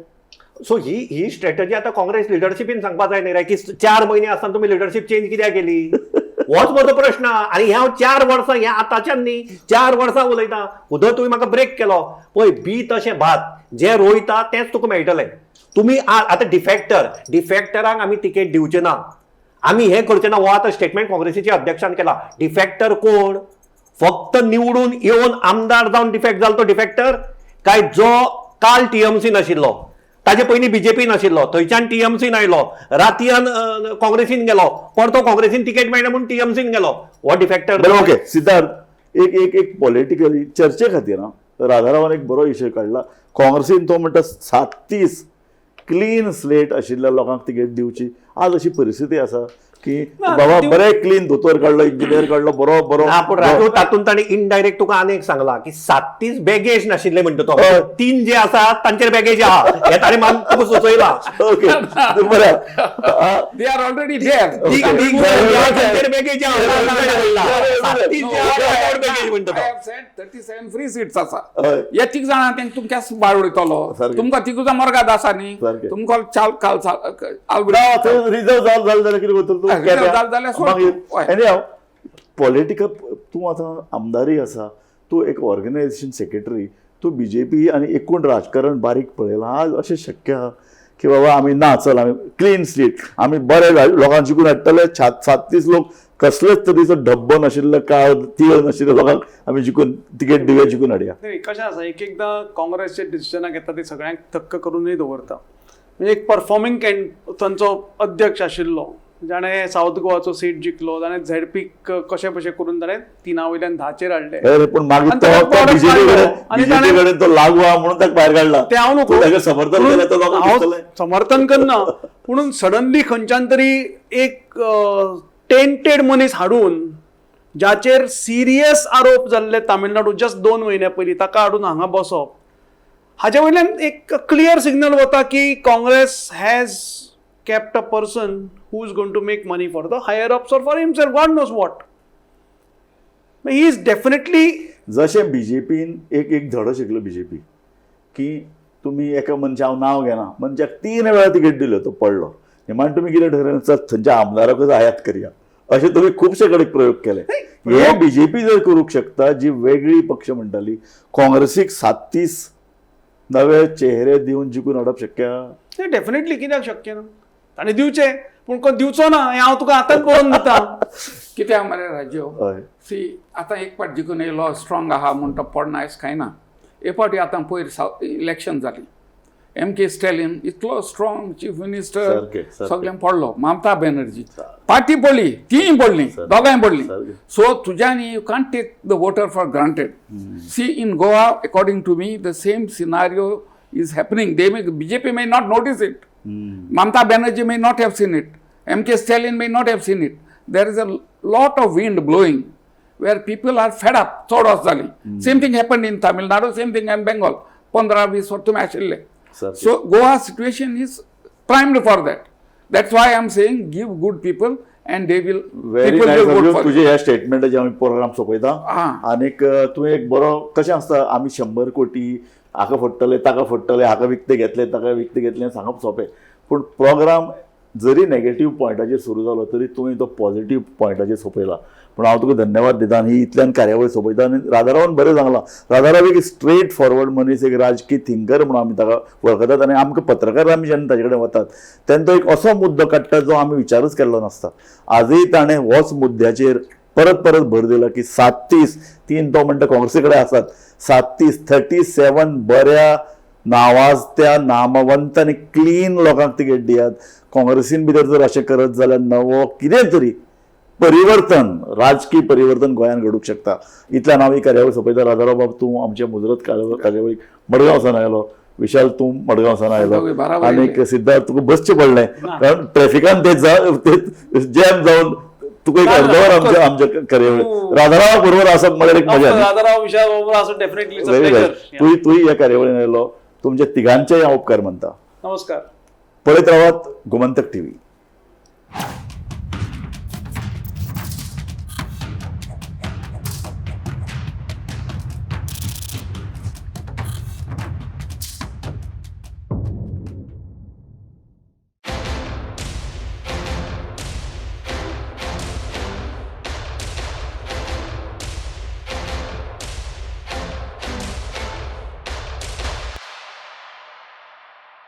सो ही ही स्ट्रॅटजी आतां काँग्रेस लिडरशिपीन सांगपा जाय न्ही रे, की 4 म्हयने आसतना तुमी लिडरशीप चेंज कित्याक केली, होच म्हजो प्रश्न आहा. आनी हे हांव 4 वर्सां, हें आतांच्यान न्ही, 4 वर्सां उलयतां. उदय तुवें म्हाका ब्रेक केलो. पळय, बी तशें भात, जें रोयता तेंच तुका मेळटलें. तुमी आतां डिफॅक्टर, डिफॅक्टरांक आमी तिकेट दिवचे ना, आमी हें करचे ना, हो आतां स्टेटमेंट काँग्रेसीच्या अध्यक्षान केला. डिफॅक्टर कोण? फक्त निवडून येवन आमदार जावन डिफेक्ट जालो तो डिफेक्टर, काय जो काल टीएमसी नाशिल्लो, ताजे पयलीं बीजेपी नाशिल्लो, थंयच्यान टीएमसीन आयलो, रातयान काँग्रेसीन गेलो, परतो काँग्रेसीन तिकेट मेळ्ळें म्हूण टीएमसीन गेलो, हो डिफेक्टर? बरं, ओके सिद्धार्थ, एक एक एक पॉलिटिकली चर्चे खातीर आं, राधारावान एक बरो विशय काडला. काँग्रेसीन तो म्हणटा 37 क्लीन स्लेट आशिल्ल्या लोकांक तिकेट दिवची. आज अशी परिस्थिती आसा की ना, बाबा बरे क्लीन दोतोर काडलो, इंजिनियर काडलो, बरो बरो. ना, पूण राजू, तातूंत ताणें इनडायरेक्ट तुका आनी एक सांगला की 37 बॅगेज नाशिल्ले म्हणटा तो. हय. तीन जे आसात तांचेर बॅगेज आहा, हे ताणें मान तुका सुचयला. ओके, बरें. They are already there. तांचेर बॅगेज आहा, 37 जे आहा तांच्यावर बॅगेज म्हणटा I तो. have said 37 free seats आसा. हय. हे तीग जाणां तेंका तुमकां भायर उडयतलो. सारकें. तुमकां तिगूजां मरगाद आसा न्ही, सारकें. तुमकां चाल काल ना, थंय रिजर्व जाल जालें जाल्यार कितें करतलो तूं? हा, रिजर्व जालें जाल्यार सोड. मागीर हय. एनी हांव पॉलिटिकल, तूं आतां आमदारय आसा, तूं एक ऑर्गनायझेशन सेक्रेटरी, तूं बीजेपी आनी एकूण राजकारण बारीक पळयलां. आज अशें शक्य आहा की बाबा आमी ना, चल आमी क्लीन स्लीट, आमी बरे लोकांक जिखून हाडटले, 37 लोक कसलेच तरेचो डब्बो नाशिल्लो, काळ तीळ नाशिल्ल्या लोकांक आमी जिखून तिकेट दिवया, जिखून हाडया? नाही, कशें आसा, एक एकदां काँग्रेसचे डिसिजनां घेता ती सगळ्यांक थक्क करूनय दवरता. म्हणजे एक परफॉर्मींग can तांचो अध्यक्ष आशिल्लो, जाणें सावथ गोवाचो सीट जिखलो, जाणें झेडपीक कशें कशें करून ताणें 3 वयल्यान 10चेर हाडले. अरे, पूण मागीर आनी तो ताका तो product BJP काडलो. कडेन आनी बीजेपी ताणें कडेन तो लागू आहा म्हणून ताका भायर काडला. ते हांव नको. तूं ताका समर्थन केलें तो लोकांक हांव दिसतलें. समर्थन करना, पुणून सडनली खंयच्यान तरी एक टेंटेड मनीस हाडून, जाचेर सिरियस आरोप जाल्ले तामिळनाडू जस्ट 2 म्हयन्या पयलीं, ताका हाडून हांगा बसप, हाजे वयल्यान एक क्लियर सिग्नल वता की Congress has kept a person who is going to make money for the higher ups or for himself, God knows what. He is definitely जशें बीजेपीन एक एक धडो शिकलो बीजेपी की तुमी एका मनशा, हांव नांव घेना, मनशाक तीन वेळा तिकेट दिल्यो, तो पडलो. निमाण तुमी कितें ठरयलें, चल थंयच्या आमदाराकूच आयात करया, अशें तुमी खुबशे कडेन प्रयोग केले. हे बीजेपी जर करूंक शकता, जी वेगळी पक्ष म्हणटाली, काँग्रेसीक 37 नवे चेहरे दिवन जिखून हाडप शक्य आहा? डेफिनेटली, कित्याक शक्य ना? ताणें दिवचें, पूण कोण दिवचो ना हें हांव तुका आतांच बरोवन दिता. कित्याक मरे राजू, हय. सी, आतां एक फावट जिखून येयलो, स्ट्रॉंग आहा म्हूण तो पडना अशें कांय ना. एक फावटी आतां पयर इलेक्शन जाली, एम के स्टॅलिन इतलो स्ट्रॉंग चीफ मिनिस्टर, सारकें, सारकें. सगळ्यांक पडलो. ममता बॅनर्जी पार्टी पडली, तीय पडली, दोगांय पडली. सारकें. सो तुज्यानी you can't take the voter for granted. See, in Goa, according to me, the same scenario is happening. They may, BJP may not notice it, Mamata Banerjee may not have seen it, M K Stalin may not have seen it. There is a lot of wind blowing where people are fed up. चड वर्स जाली. Same thing happen in Tamil Nadu, same thing in Bengal. 15-20 वर्स तुमी आशिल्ले. सारकें. So Goa situation is primed for that. That's why I am saying give good people and they will, very people nice. will vote for you. तुजे ह्या स्टेटमेंटाचे आमी programme सोंपयता. हा. आनीक तूं एक बरो, कशें आसता, आमी 100 कोटी हाका फोडटले, ताका फोडटले, हाका विकते घेतले, ताका विकते घेतले, सांगप सोंपें. पूण प्रोग्राम जरी नेगेटीव पॉयंटाचेर सुरू जालो तरी तुवें तो पॉझिटीव पॉयंटाचेर सोंपयला. पूण हांव तुका धन्यवाद दिता आनी ही इतल्यान कार्यावळ सोंपयता. आनी राधारावान बरें सांगलां, राधाराव एक स्ट्रेट फॉरवर्ड मनीस, एक राजकीय थिंकर म्हणून आमी ताका वळखतात. आनी आमकां पत्रकार आमी जेन्ना ताजे कडेन वतात तेन्ना तो एक असो मुद्दो काडटा जो आमी विचारूच केल्लो नासता. आजूय ताणें होच मुद्द्याचेर परत परत भर दिला की 7 30 3 तो म्हणटा काँग्रेसी कडेन आसात 7 30, 37 बऱ्या नावाजत्या, नामवंत आनी क्लीन लोकांक तिकेट दियात. काँग्रेसीन भितर जर अशें करत जाल्यार नवो कितें तरी परिवर्तन, राजकीय परिवर्तन गोंयांत घडूंक शकता. इतल्यान हांव ही कार्यावळ सोंपयता. राजाराव बाब, तूं आमच्या मुजरत कार्यावळीक मडगांव सावन आयलो. विशाल, तूं मडगांव सावन आयलो. दोगूय बराबर. आनीक सिद्धार्थ, तुका बसचें पडलें कारण ट्रॅफिकान ते जॅम जावन तुका एक ना, अर्दवर ना, आमच्या आमच्या कार्यावळीक राधारावा बरोबर आसप म्हळ्यार एक मजा न्ही? राधाराव, विशाल बरोबर असं डेफिनेटली. Very nice. तूं तूंय ह्या कार्यावळीन आयलो, तुमच्या तिगांचेय हांव उपकार मानता. नमस्कार. पळयत रावात गोमंतक टीव्ही.